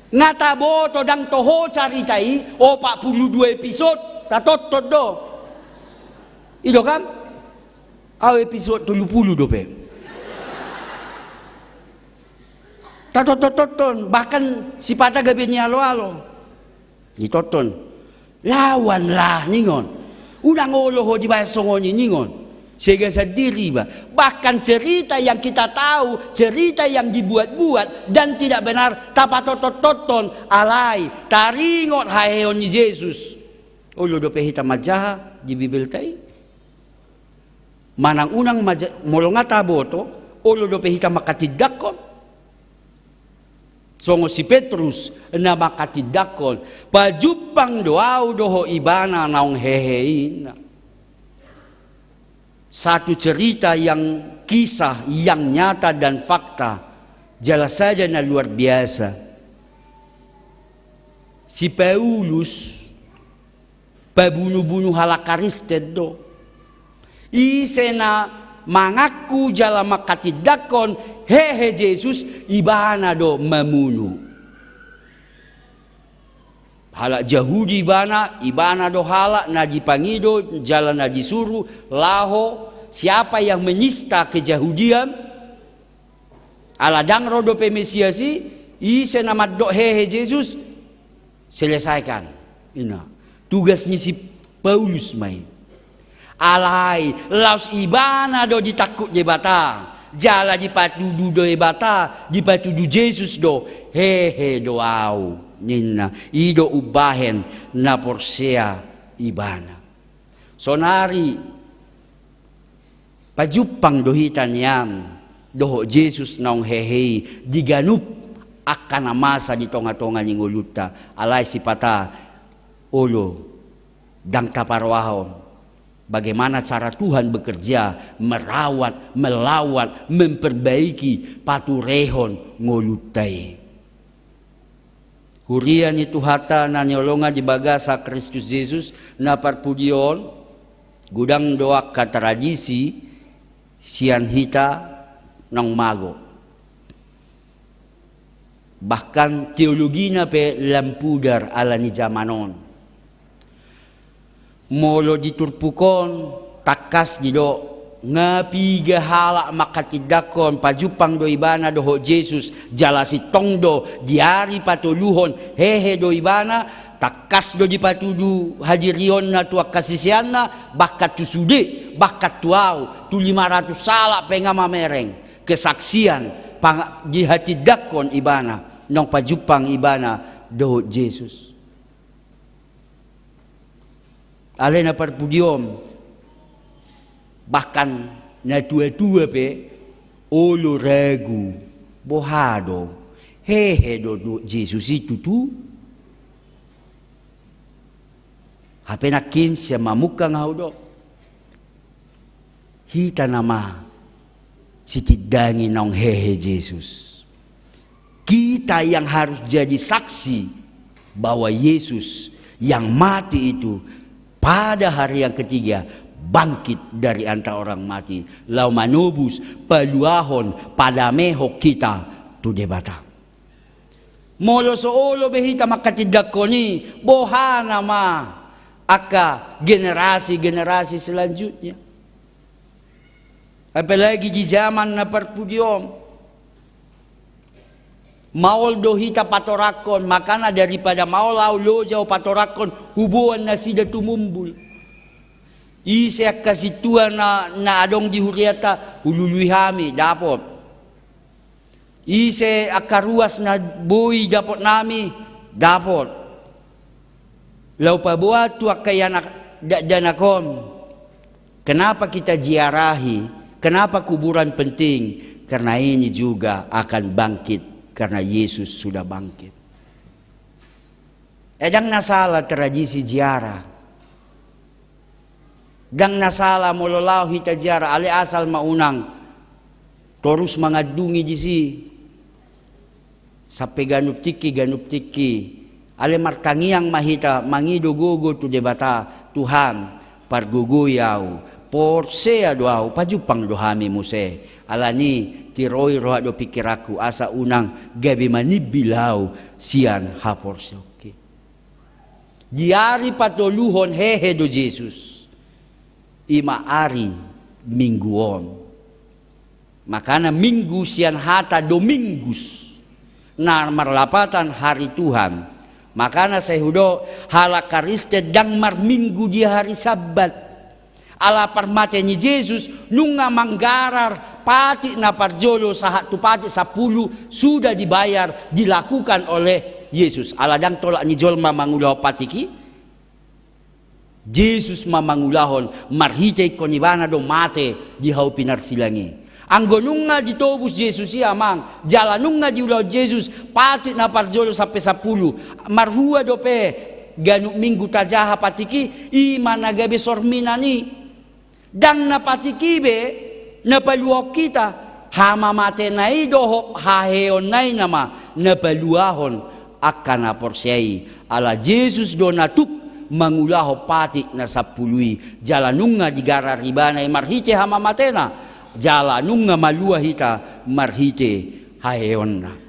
Nga taboto ndang toho carita i, opat pulu dua episode, tatonton do. I do kan? Au episode tolu pulu dope. Tatonton-tonton, bahkan sipata gabe nialo-alo. Ditonton. Lawanlah ningon. Unang olo ho dibaen songon i ningon. Sega sandiri iba. Bahkan cerita yang kita tahu, cerita yang dibuat-buat dan tidak benar, tapatonton-tonton, alai taringot haheheon ni Jesus. Olo dope hita manjaha di Bibelta i. Manang unang maja-, molo nga taboto, olo dope hita mangkatindangkon. Songon si Petrus na mangkatindangkon, pajumpang do au dohot ibana naung hehe i, ninna. Satu cerita yang kisah yang nyata dan fakta, jala sada na luar biasa. Si Paulus pabunu-bunu halak Kristen do. Ise na mangaku jala mangkatindangkon hehe Jesus, ibana do mamunu. Halak Jahudi ibana, ibana do halak na dipangido jala na disuru laho, siapa yang menista kejahudian, ala ndang ro dope Mesias i, ise na mandok hehe Jesus, selesaikan. Ina. Tugas ni si Paulus ma i. Alai, laos ibana do ditangkup Debata. Jala dipatudu Debata, dipatudu Jesus do. Hehe do au, ninna. I do umbahen na porsea ibana. Saonari, pajumpang do hita nian dohot Jesus naung hehe i di ganup angka na masa di tonga-tonga ni ngolunta, alai sipata olo ndang taparoahon bagaimana cara Tuhan bekerja, merawat, melawat, memperbaiki, paturehon ngolunta i. Huria ni Tuhanta na hinaholongan di bagasan Kristus Jesus, na parpudi on, godang do angka tradisi sian hita naung mago. Bahkan teologina pe lam pudar ala ni jaman on. Molo di turpuk on, tangkas didok, nga piga halak mangkatindangkon pajumpang do ibana dohot Jesus, jala sintong do di ari patoluhon hehe do ibana, tangkas do dipatudu hadirionna tu angka siseanna, bahkan tu sude, bahkan tu au, tu lima ratus halak pe nga mamereng kesaksian pang-, dihatindangkon ibana, naung pajumpang ibana dohot Jesus. Alai na parpudi on, bahkan na tua-tua pe olo ragu, boha do, hehe do, do Jesus i tutu? Hape nangkin sian mamungka nga hudok. Hita nama sitindangi naung hehe Jesus. Kita yang harus jadi saksi bahwa Yesus yang mati itu pada hari yang ketiga bangkit dari antara orang mati, laho manobus, paluahon, padamehon hita tu Debata. Molo so olo be hita mangkatindangkon i, boha nama angka generasi-generasi selanjutnya? Apalagi di zaman na parpudi on. Maol do hita patorangkon, makana daripada maol au loja au patorangkon, huboan nasida tumumbul. Ise angka sintua na, na adong di hurianta, hulului hami, dapot. Ise angka ruas na boi dapotnami, dapot. Laho paboa tu angka anak dakdanak on, kenapa kita ziarahi, kenapa kuburan penting? Karena ini juga akan bangkit, karena Yesus sudah bangkit. Eh, ndang na sala tradisi ziarah. Ndang na sala molo laho hita ziarah, alai asal ma unang torus mangandungi disi. Sampe ganup tingki, ganup tingki. Alai martangiang ma hita, mangido gogo tu Debata, Tuhan, pargogoi ahu, porsea do ahu, pajumpang do hami muse. Alani, tiroi roha dohot pingkiranku, asa unang gabe manimbil ahu sian haporseaonki. Di ari patoluhon hehe do Jesus. I ma ari Minggu on. Makana Minggu sian hata Domingus, na marlapatan hari Tuhan. Makana sai hudok, halak Kristen ndang marminggu di hari Sabbat. Ala parmate ni Jesus, nunga manggarar patik na parjolo sahat tu patik sampulu sudah dibayar, dilakukan oleh Jesus. Ala ndang tolak ni jolma mangulahon patik i. Jesus ma mangulahon, marhite ingkon ibana do mate di hau pinarsilang i. Anggo nunga ditobus Jesus i, amang, jala nunga diulahon Jesus patik na parjolo sampe sampulu, marhua dope ganup Minggu tajaha patik i? I ma na gabe sorminan i. Ndang na patik i be na paluahon hita, hamamatena i dohot haheheonna i nama na paluahon angka na porsea i. Ala Jesus do na tuk mangulahon patik na sampulu i, jala nunga digarar ibana i marhite hamamatena, jala nunga malua hita marhite haheheonna.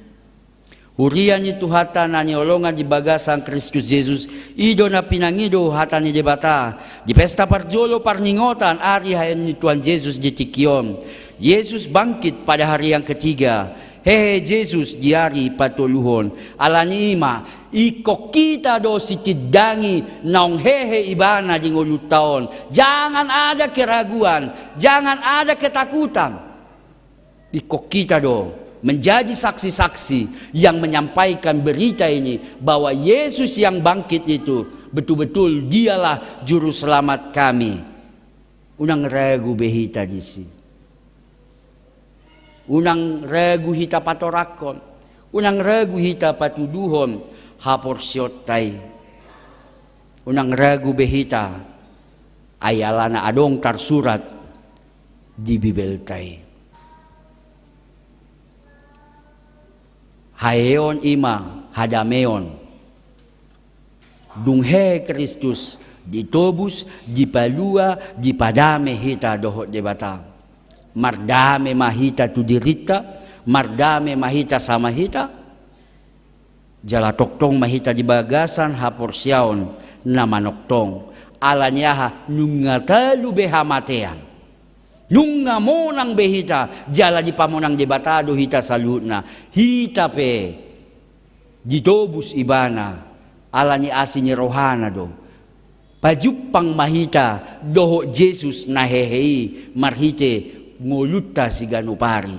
Huria ni Tuhanta na hinaholongan di bagasan Kristus Jesus, i do na pinangido hata ni Debata di pesta parjolo parningotan ari haheheon ni Tuhan Jesus di tingki on. Yesus bangkit pada hari yang ketiga. Hehe Jesus di ari patoluhon. Alani i ma, ingkon hita do sitindangi naung hehe ibana di ngolunta on. Jangan ada keraguan, jangan ada ketakutan. Ingkon hita do menjadi saksi-saksi yang menyampaikan berita ini, bahwa Yesus yang bangkit itu betul-betul Dialah Juru Selamat kami. Unang ragu be hita disi. Unang ragu hita patorangkon. Unang ragu hita patuduhon haporseaonta i. Unang ragu be hita, ai alana adong tarsurat di Bibelta i. Haheheon i ma hadameon. Dung hehe Kristus, ditobus, dipalua, dipadame hita dohot Debata. Mardame ma hita tu dirinta, mardame ma hita sama hita. Jala tongtong ma hita di bagasan haporseaon na manongtong. Alani aha? Nunga talu be hamatean. Nunga monang be hita, jala dipamonang Debata do hita saluhutna. Hita pe ditobus Ibana, alani asi ni rohana do. Pajumpang ma hita dohot Jesus na hehe i marhite ngolunta siganup ari.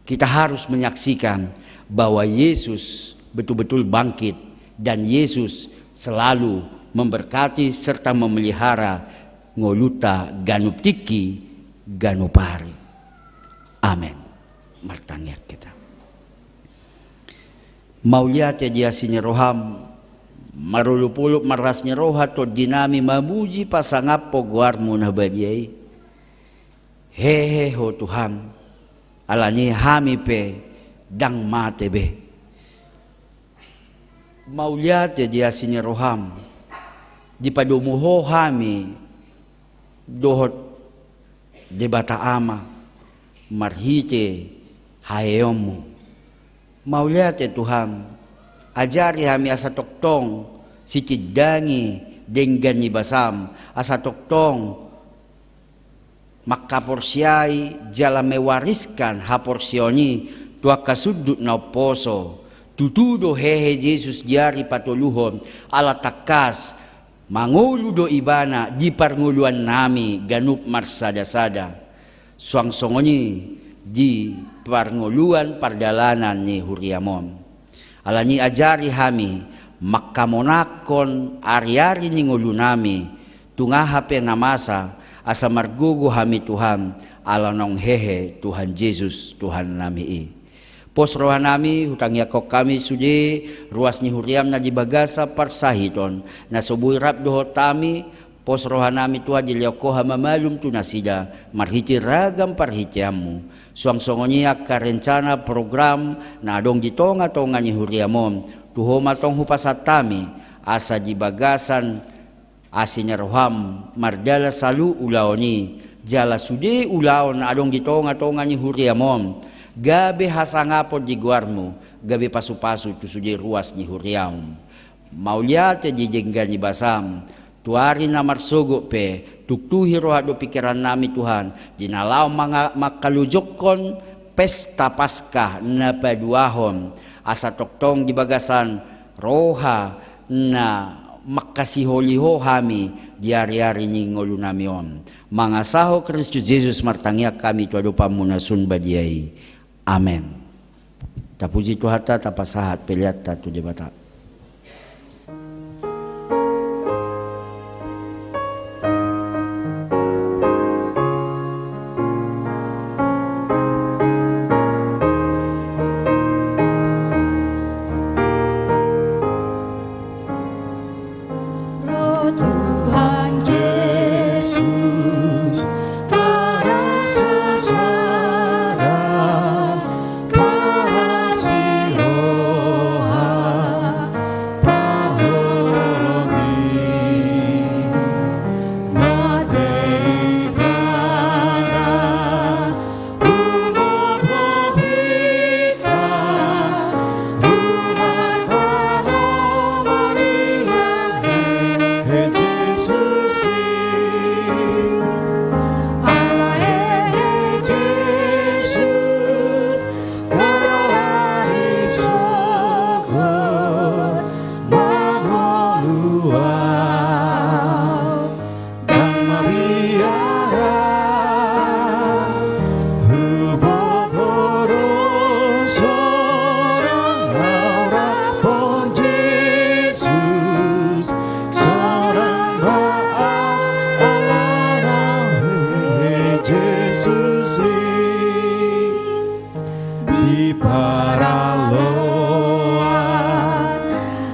Kita harus menyaksikan bahwa Yesus betul-betul bangkit dan Yesus selalu memberkati serta memelihara ngolunta ganup tingki, ganup ari. Amen. Martangiang hita. Mauliate di asi ni roham, marolopolop marlas ni roha tondinami mamuji pasangaphon goarmu na badia i. Hehe Ho Tuhan, alani hami pe ndang mate be. Mauliate di asi ni roham, dipadomu Ho hami dohot Debata Ama marhite haheheonmu. Mauliate Tuhan, ajari hami asa tongtong sitindangi denggan ni basam, asa tongtong mangkaporseai jala mewariskan haporseaon i tu angka sundut na umposo. Tutu do hehe Jesus di ari patoluhon, ala tangkas mangolu do Ibana di parngoluannami ganup marsada-sada. Suang songon i di parngoluan pardalanan ni huriam on. Alani ajari hami mangkamonangkon ari-ari ni ngolunami, tung aha pe na masa, asa margogo hami Tuhan, ala naung hehe Tuhan Jesus, Tuhannami i. Pos rohanami, hutangiangkon hami sude ruas ni huriam na di bagasan parsahiton, na so boi rap dohot hami, pos rohanami Tuhan dilehon Ho hamamalum tu nasida, marhite ragam parhiteanMu. Suang songon i angka rencana program na adong di tonga-tonga ni huriam on, tu Ho ma tong hupasahat hami, asa di bagasan asi ni rohaM mardalan saluhut ulaon i, jala sude ulaon na adong di tonga-tonga ni huriam on, gabe hasangapon di goarMu, gabe pasu-pasu tu sude ruas ni huriaM. Mauliate di denggan ni basaM, tu ari na marsogot pe, tuktuhi roha dohot pingkirannami Tuhan, di na laho manga-, mangkalojokkon pesta Paskah na paduahon, asa tongtong di bagasan roha na mangkasiholi Ho hami di ari-ari ni ngolunami on. Mangasahon Kristus Jesus martangiang hami tu adopanMu na sun badia i. Amen. Tapuji Tuhanta, tapasahat peleanta tu Debata. Ro Tuhan Jesus, parasasada, parasi roha, pahongi mate ibana. Ndang mabiar huboto do sorang au rap dohot Jesus, sorang ma au alana Jesus i. Di paraloan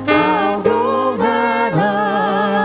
au donganan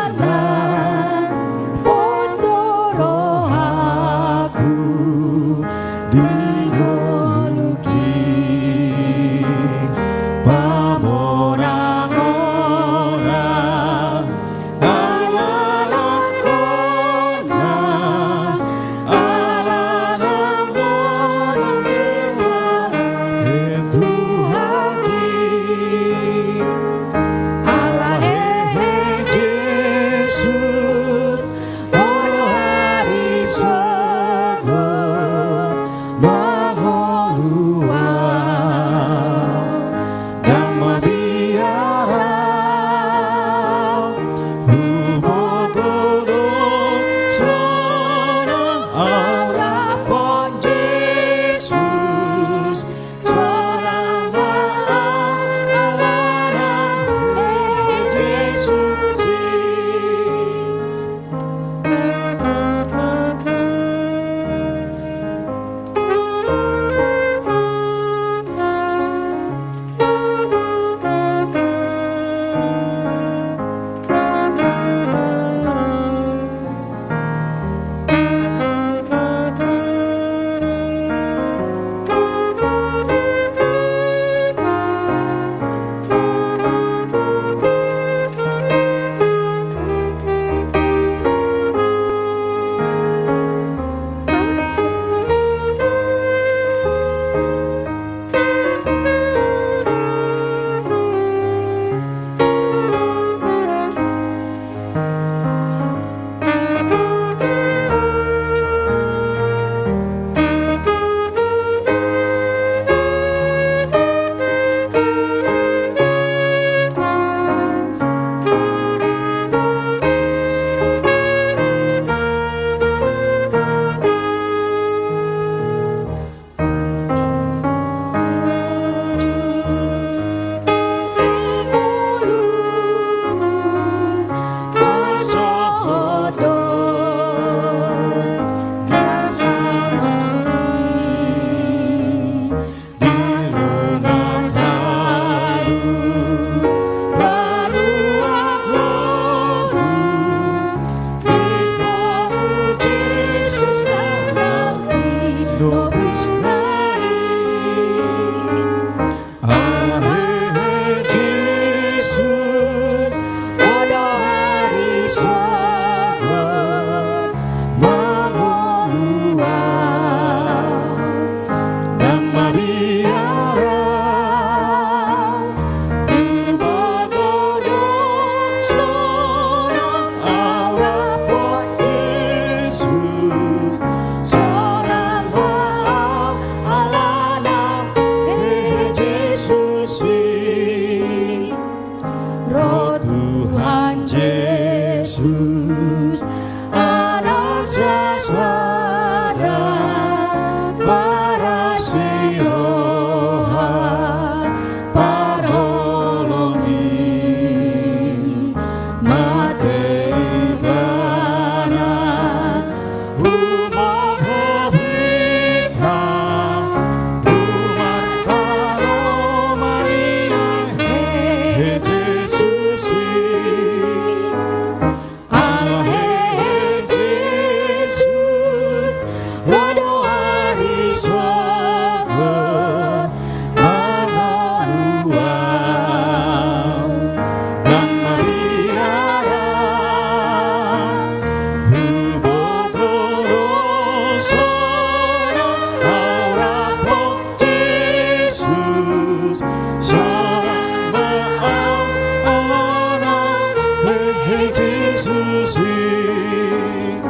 Jesus i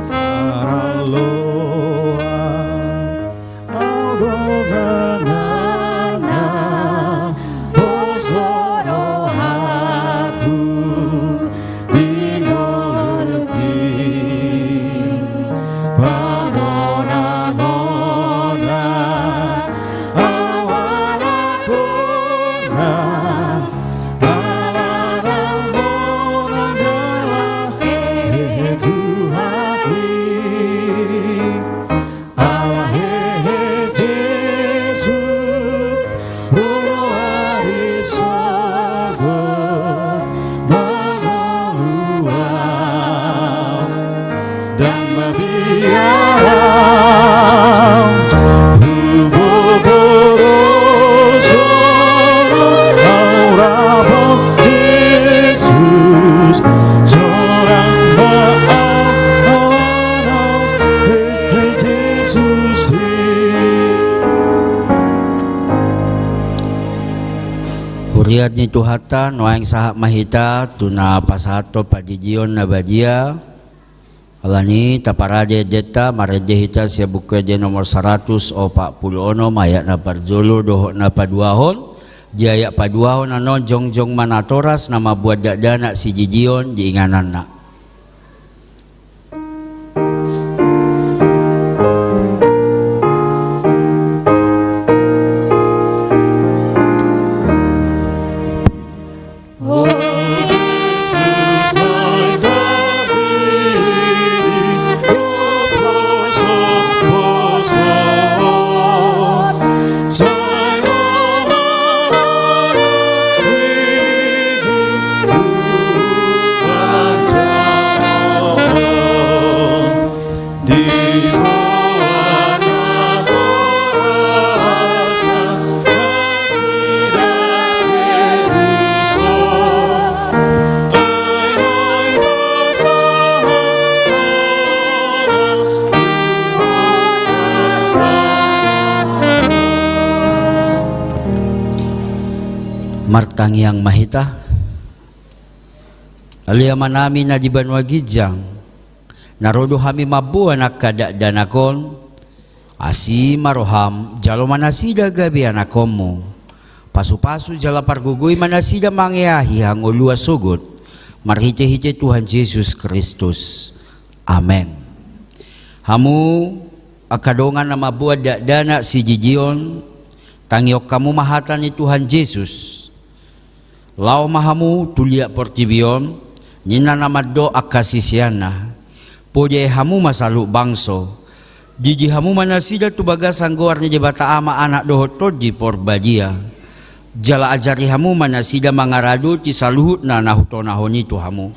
paralloan, au do manang na pos do rohangku di ngolungki. Parmonangon na au anak bona, ala na bona jala hehe Tuhan i. Ala hehe Jesus, ro do ari sogot mangolu au. Ndang mabiar au, huboboros au, au ra boi Jesus, sonang ma au, au ra boi Jesus i. Huria ni Tuhanta, nuaeng sahat ma hita tu na pasahathon pandidion na badia. Alani i taparade endenta, marende hita sian Buku Ende nomor saratus opat pulu onom, ayat na parjolo dohot na paduahon. Di ayat paduahon annon jongjong ma natoras na mambuat dakdanak sijijion di ingananna. Martangiang ma hita. Ale Amanami na di banua ginjang, na ro do hami mamboan angka dakdanak on, asi ma roham, jalo ma nasida gabe anakonmu. Pasupasu jala pargogoi ma nasida mangeahi hangoluan sogot, marhitehite Tuhan Jesus Kristus. Amen. Hamu angka dongan na mamboan dakdanak sijijion, tangihon hamu ma hata ni Tuhan Jesus. Laho ma hamu tu liat portibi on, ninna na mandok angka siseanna. Podai hamu ma saluhut bangso. Didi hamu ma nasida tu bagasan goar ni Debata Ama, Anak dohot Tondi Porbadia. Jala ajari hamu ma nasida mangaradoti saluhutna na hutonahon i tu hamu.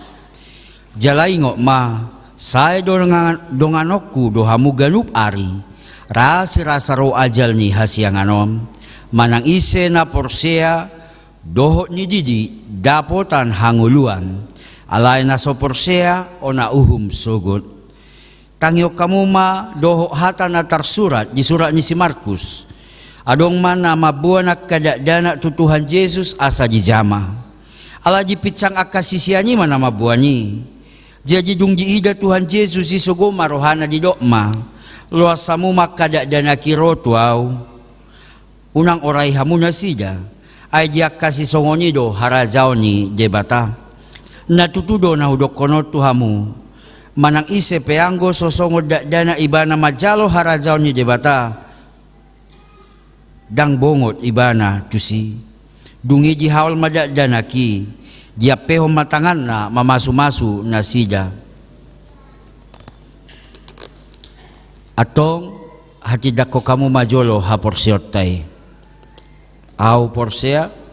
Jala ingot ma, sae dongan-, donganonku do hamu ganup ari, ras i rasa ro ajal ni hasiangan on. Manang ise na porsea, dohot nididi, dapotan hangoluan. Alai na so porsea, ona uhum sogot. Tangihon hamu ma dohot hata na tarsurat di surat ni si Markus. Adong ma na mamboan angka dakdanak tu Tuhan Jesus asa dijama. Ala dipinsang angka sisean i ma na mamboan i. Jadi dung diida Tuhan Jesus i, sogo ma rohana, didok ma: Loas hamu ma angka dakdanak i ro tu Ahu. Unang orai hamu nasida, ai di angka sisongon i do harajaon ni Debata. Na tutu do na hudokkon on tu hamu, manang ise pe anggo so songon dakdanak ibana manjalo harajaon ni Debata, ndang bongot ibana tusi. Dung i dihaol ma dakdanak i, diampehon ma tanganna mamasumasu nasida. Antong, hatindangkon hamu ma jolo haporseaonta i. Ahu porsea.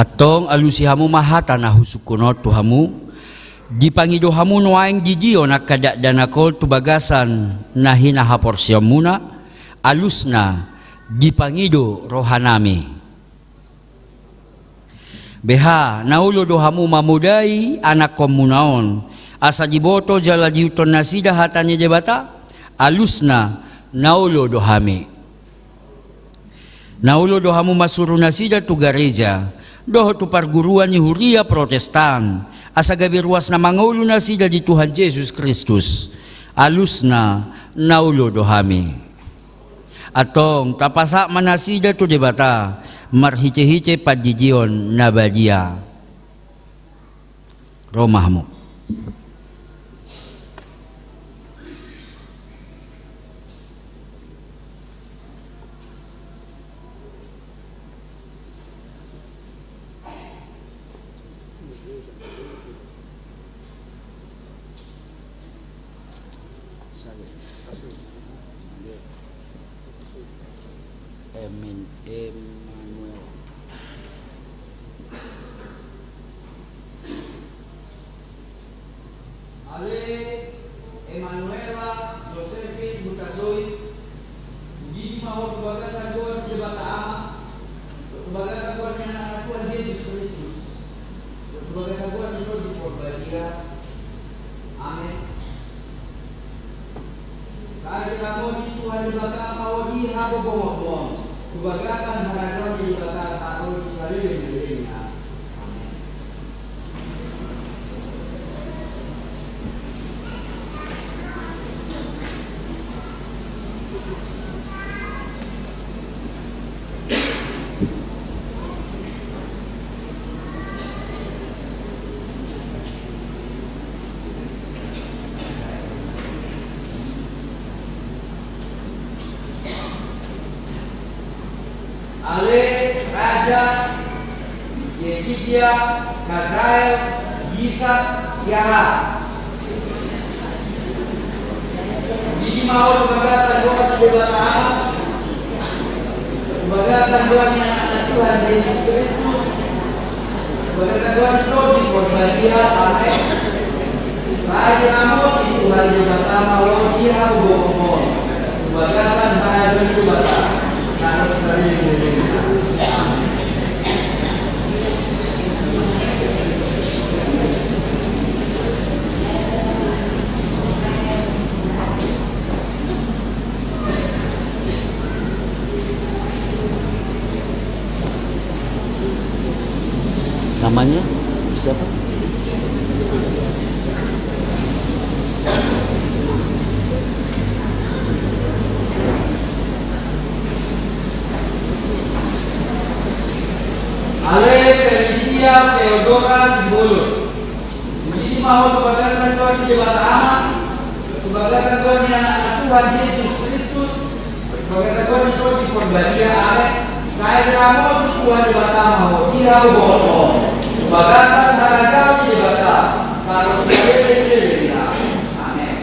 Antong alusi hamu ma hata na husungkun on tu hamu. Dipangido hamu nuaeng didion angka dakdanak on tu bagasan na hinahaporseaonmuna, alusna dipangido rohanami. Beha na olo do hamu mamodai anakkonmuna on, asa diboto jala diihuthon nasida hata ni Debata? Alusna, na olo do hami. Na olo do hamu marsuru nasida tu gareja dohot tu parguruan ni huria Protestan, asa gabe ruas na mangolu nasida di Tuhan Jesus Kristus? Alusna, na olo do hami. Antong tapasahat ma nasida tu Debata marhitehite pandidion na badia. Ro ma hamu. Emin Emmanuel. Ale Emanuela Josephine Hutasoit, hugigi ma ho tu bagasan goar ni Debata Ama, tu bagasan goar ni Anakna Tuhan Jesus Kristus, tu bagasan goar ni Tondi Porbadia. Amen. Sai diramoti Tuhan Debata ma ho di hagogoonmon, tu bagasan harajaon ni Debata sahat ro di saleleng ni lelengna. Amen. Ale Raja Yedidia Hazael Yitzhak Siaha, hugigi ma ho tu bagasan goar ni Debata Ama, tu bagasan goar ni Anakna Tuhan Jesus Kristus, tu bagasan goar ni Tondi Porbadia. Amen. Sai diramoti Tuhan Debata ma ho di hagogoonmon, tu bagasan harajaon ni Debata sahat ro di saleleng ni lelengna. Amen. Namanya siapa? Ale Felicia Theodora Sibolon, hugigi ma ho tu bagasan goar ni Debata Ama, tu bagasan goar ni Anakna Tuhan Jesus Kristus, tu bagasan goar ni Tondi Porbadia. Amen. Sai diramoti Tuhan Debata ma ho di hagogoonmon, tu bagasan harajaon ni Debata sahat ro di saleleng ni lelengna. Amen.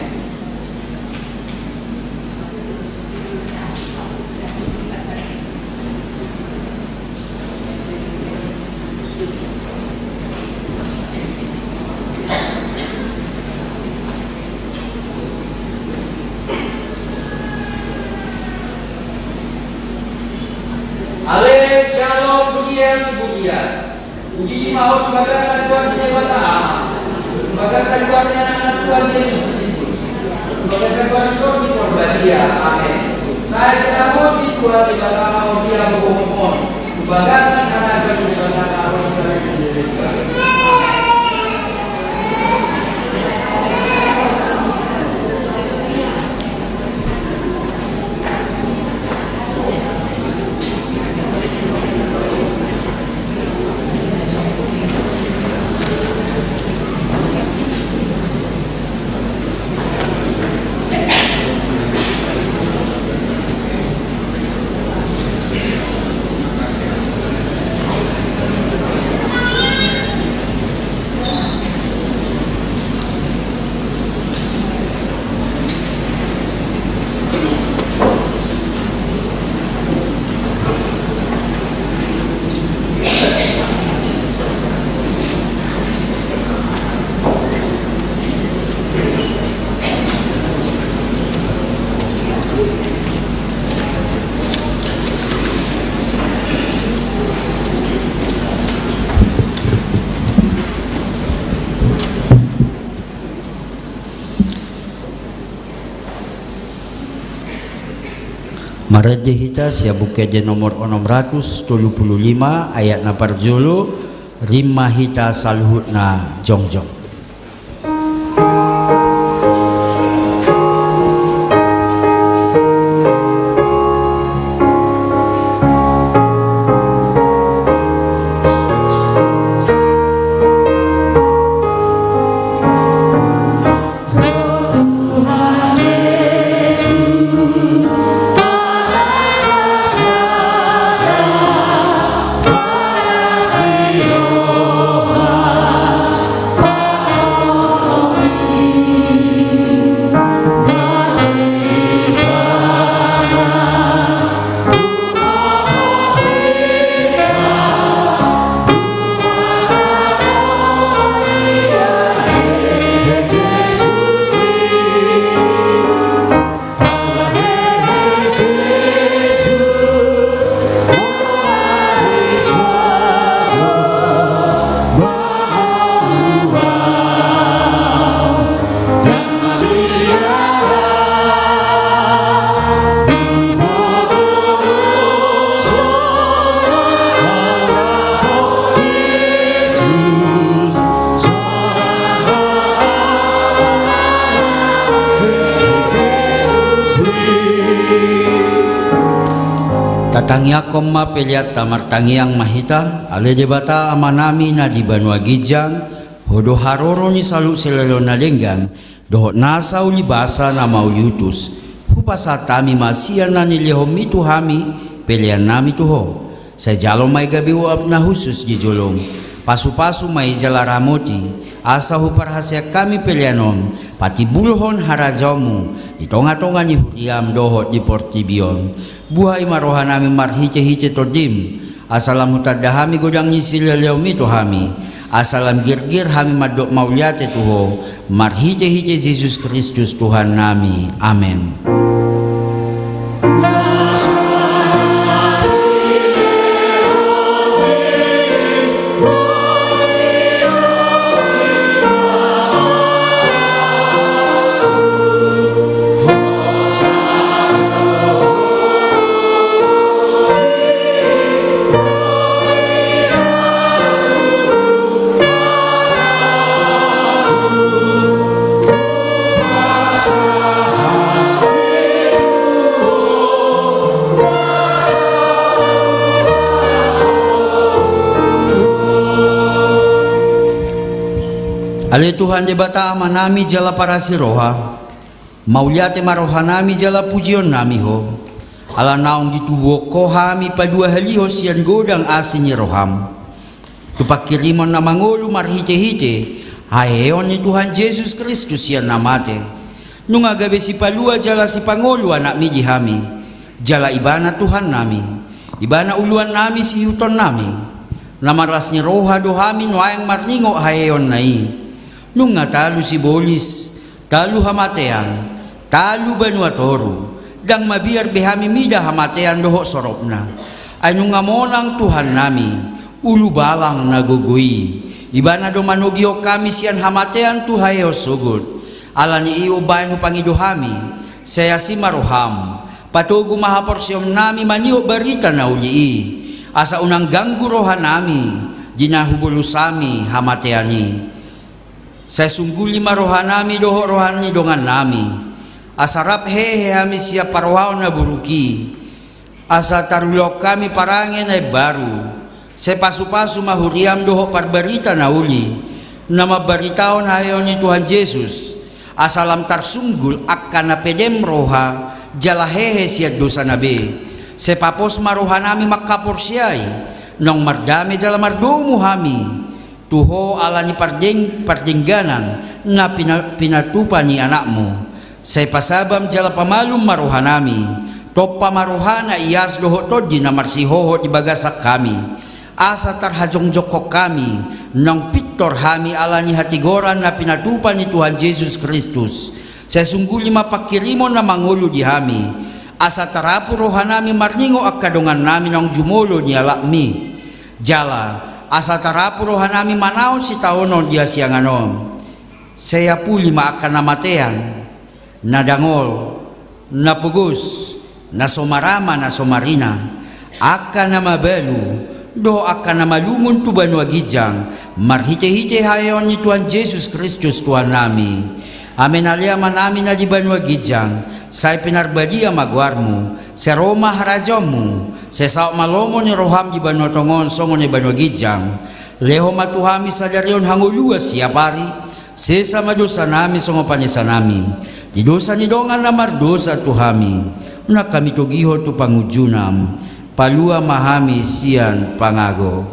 Ale Shalom Brian Siburian, hugigi ma ho tu bagasan goar ni Debata Ama, tu bagasan goar ni Anakna Tuhan Jesus Kristus, tu bagasan goar ni Tondi Porbadia. Amen. Sai diramoti Tuhan Debata ma ho di hagogoonmon, tu bagasan harajaon ni Debata sahat ro di saleleng ni lelengna. Marende hita sian Buku Ende nomor onom ratus tolu pulu lima, ayat na parjolo. Rim ma hita saluhutna jongjong. Tatangiangkon ma peleanta. Martangiang ma hita. Ale Debata Amanami na di banua ginjang, Ho do haroro ni saluhut silehon na denggan dohot nasa uli basa na mauliutus. Hupasahat hami ma sian na nilehonMi tu hami peleannami tu Ho. Sai jalo ma i gabe uap na hushus di joloM. Pasupasu ma i jala ramoti, asa huparhaseang hami pelean on patimbulhon harajaonMu di tongatonga ni huriaM dohot di portibi on. Buhai ma rohanami marhitehite TondiM, asa lam hutanda hami godang ni silehonMi tu hami, asa lam girgir hami mandok mauliate tu Ho, marhitehite Jesus Kristus Tuhannami. Amen. Ale Tuhan Debata Amanami jala parasi roha, mauliate ma rohanami jala pujionnami Ho, ala naung ditubuhon Ho hami paduahalihon sian godang asi ni rohaM tu pangkirimon na mangolu marhitehite haheheon ni Tuhan Jesus Kristus sian na mate. Nunga gabe sipalua jala sipangolu AnakMi di hami, jala Ibana Tuhannami, Ibana uluannami, siihuthonnami. Na marlas ni roha do hami nuaeng marningot haheheonna i. Nunga talu sibolis, talu hamatean, talu banua toru, ndang mabiar be hami mida hamatean dohot soropna. Ai nunga monang Tuhannami, ulubalang na gogo i. Ibana do manogihon hami sian hamatean tu haheheon sogot. Ala ni i umbahen hupangido hami, sai asi ma rohaM, patogu ma haporseaonnami manihot barita na uli i, asa unang ganggu rohanami di na hubolus hami hamatean i. Sai sungguli ma rohanami dohot roha ni dongannami, asa rap hehe hami sian parrohaon na buruk i, asa tarulahon hami parange na imbaru. Sai pasupasu ma huriaM dohot parbarita na uli, na mambaritahon haheheon ni Tuhan Jesus, asa lam tarsunggul angka na pedem roha jala hehe sian dosana be. Sai papos ma rohanami mangkaporseai, naung mardame jala mardomu hami tu Ho ala ni pardeng-, pardengganan na pina-, pinatupa ni AnakMu. Sai pasabam jala pamalum ma rohanami, tompa ma roha na ias dohot tondi na marsihohot di bagasan hami, asa tarhajongjongkon hami, naung pintor hami ala ni hatigoran na pinatupa ni Tuhan Jesus Kristus. Sai sungguli ma pangkirimon na mangolu di hami, asa tarapu rohanami marningot angka dongannami naung jumolo nialapMi. Jala asa tarapu rohanami manaon sitaonon di hasiangan on. Sai apuli ma angka na matean, na dangol, na pogos, Na so marama, na so marina, angka na mabalu dohot angka na malungun tu banua ginjang, marhitehite haheheon ni Tuhan Jesus Kristus Tuhannami. Amen. Ale Amanami na di banua ginjang, sai pinarbadia ma goarmu, sai ro ma harajaonmu, sai saut ma lomo ni roham di banua tonga on songon na di banua ginjang. Lehon ma tu hami sadari on hangoluan siapari, sesa ma dosanami songon panesanami di dosa ni dongan na mardosa tu hami. Unang hami togihon tu pangunjunan, palua ma hami sian pangago.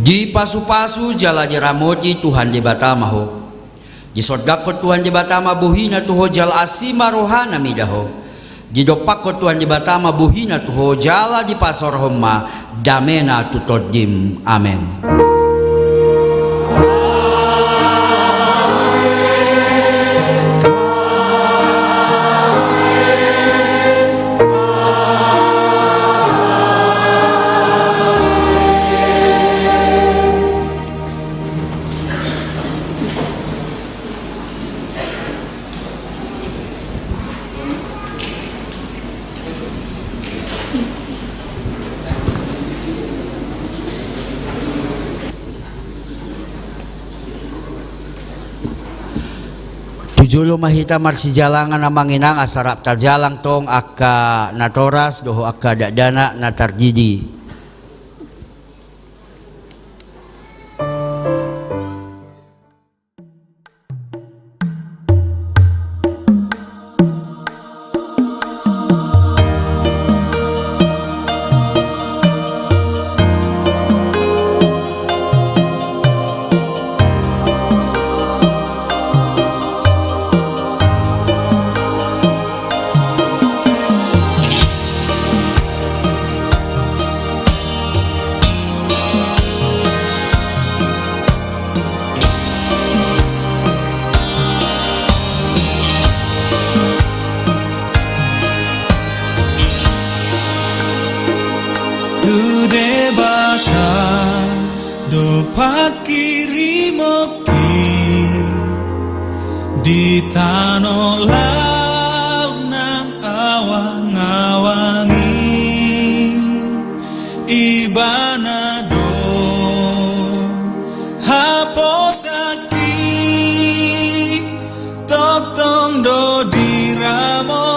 Dipasupasu jala diramoti Tuhan Debata ma ho. Disondangkon Tuhan Debata ma bohina tu ho jala asi ma rohana mida ho. Didompakkon Tuhan Debata ma bohina tu ho jala dipasaorhon ma damena tu tondim. Amen. Tu jolo ma hita marsijalangan, Amang Inang, asa rap tajalang tong angka natoras dohot angka dakdanak na tardidi. Tu Debata do panghirimon i di tano laut nang awang-awang i. Ibana do haposan i, tongtong do diramoti.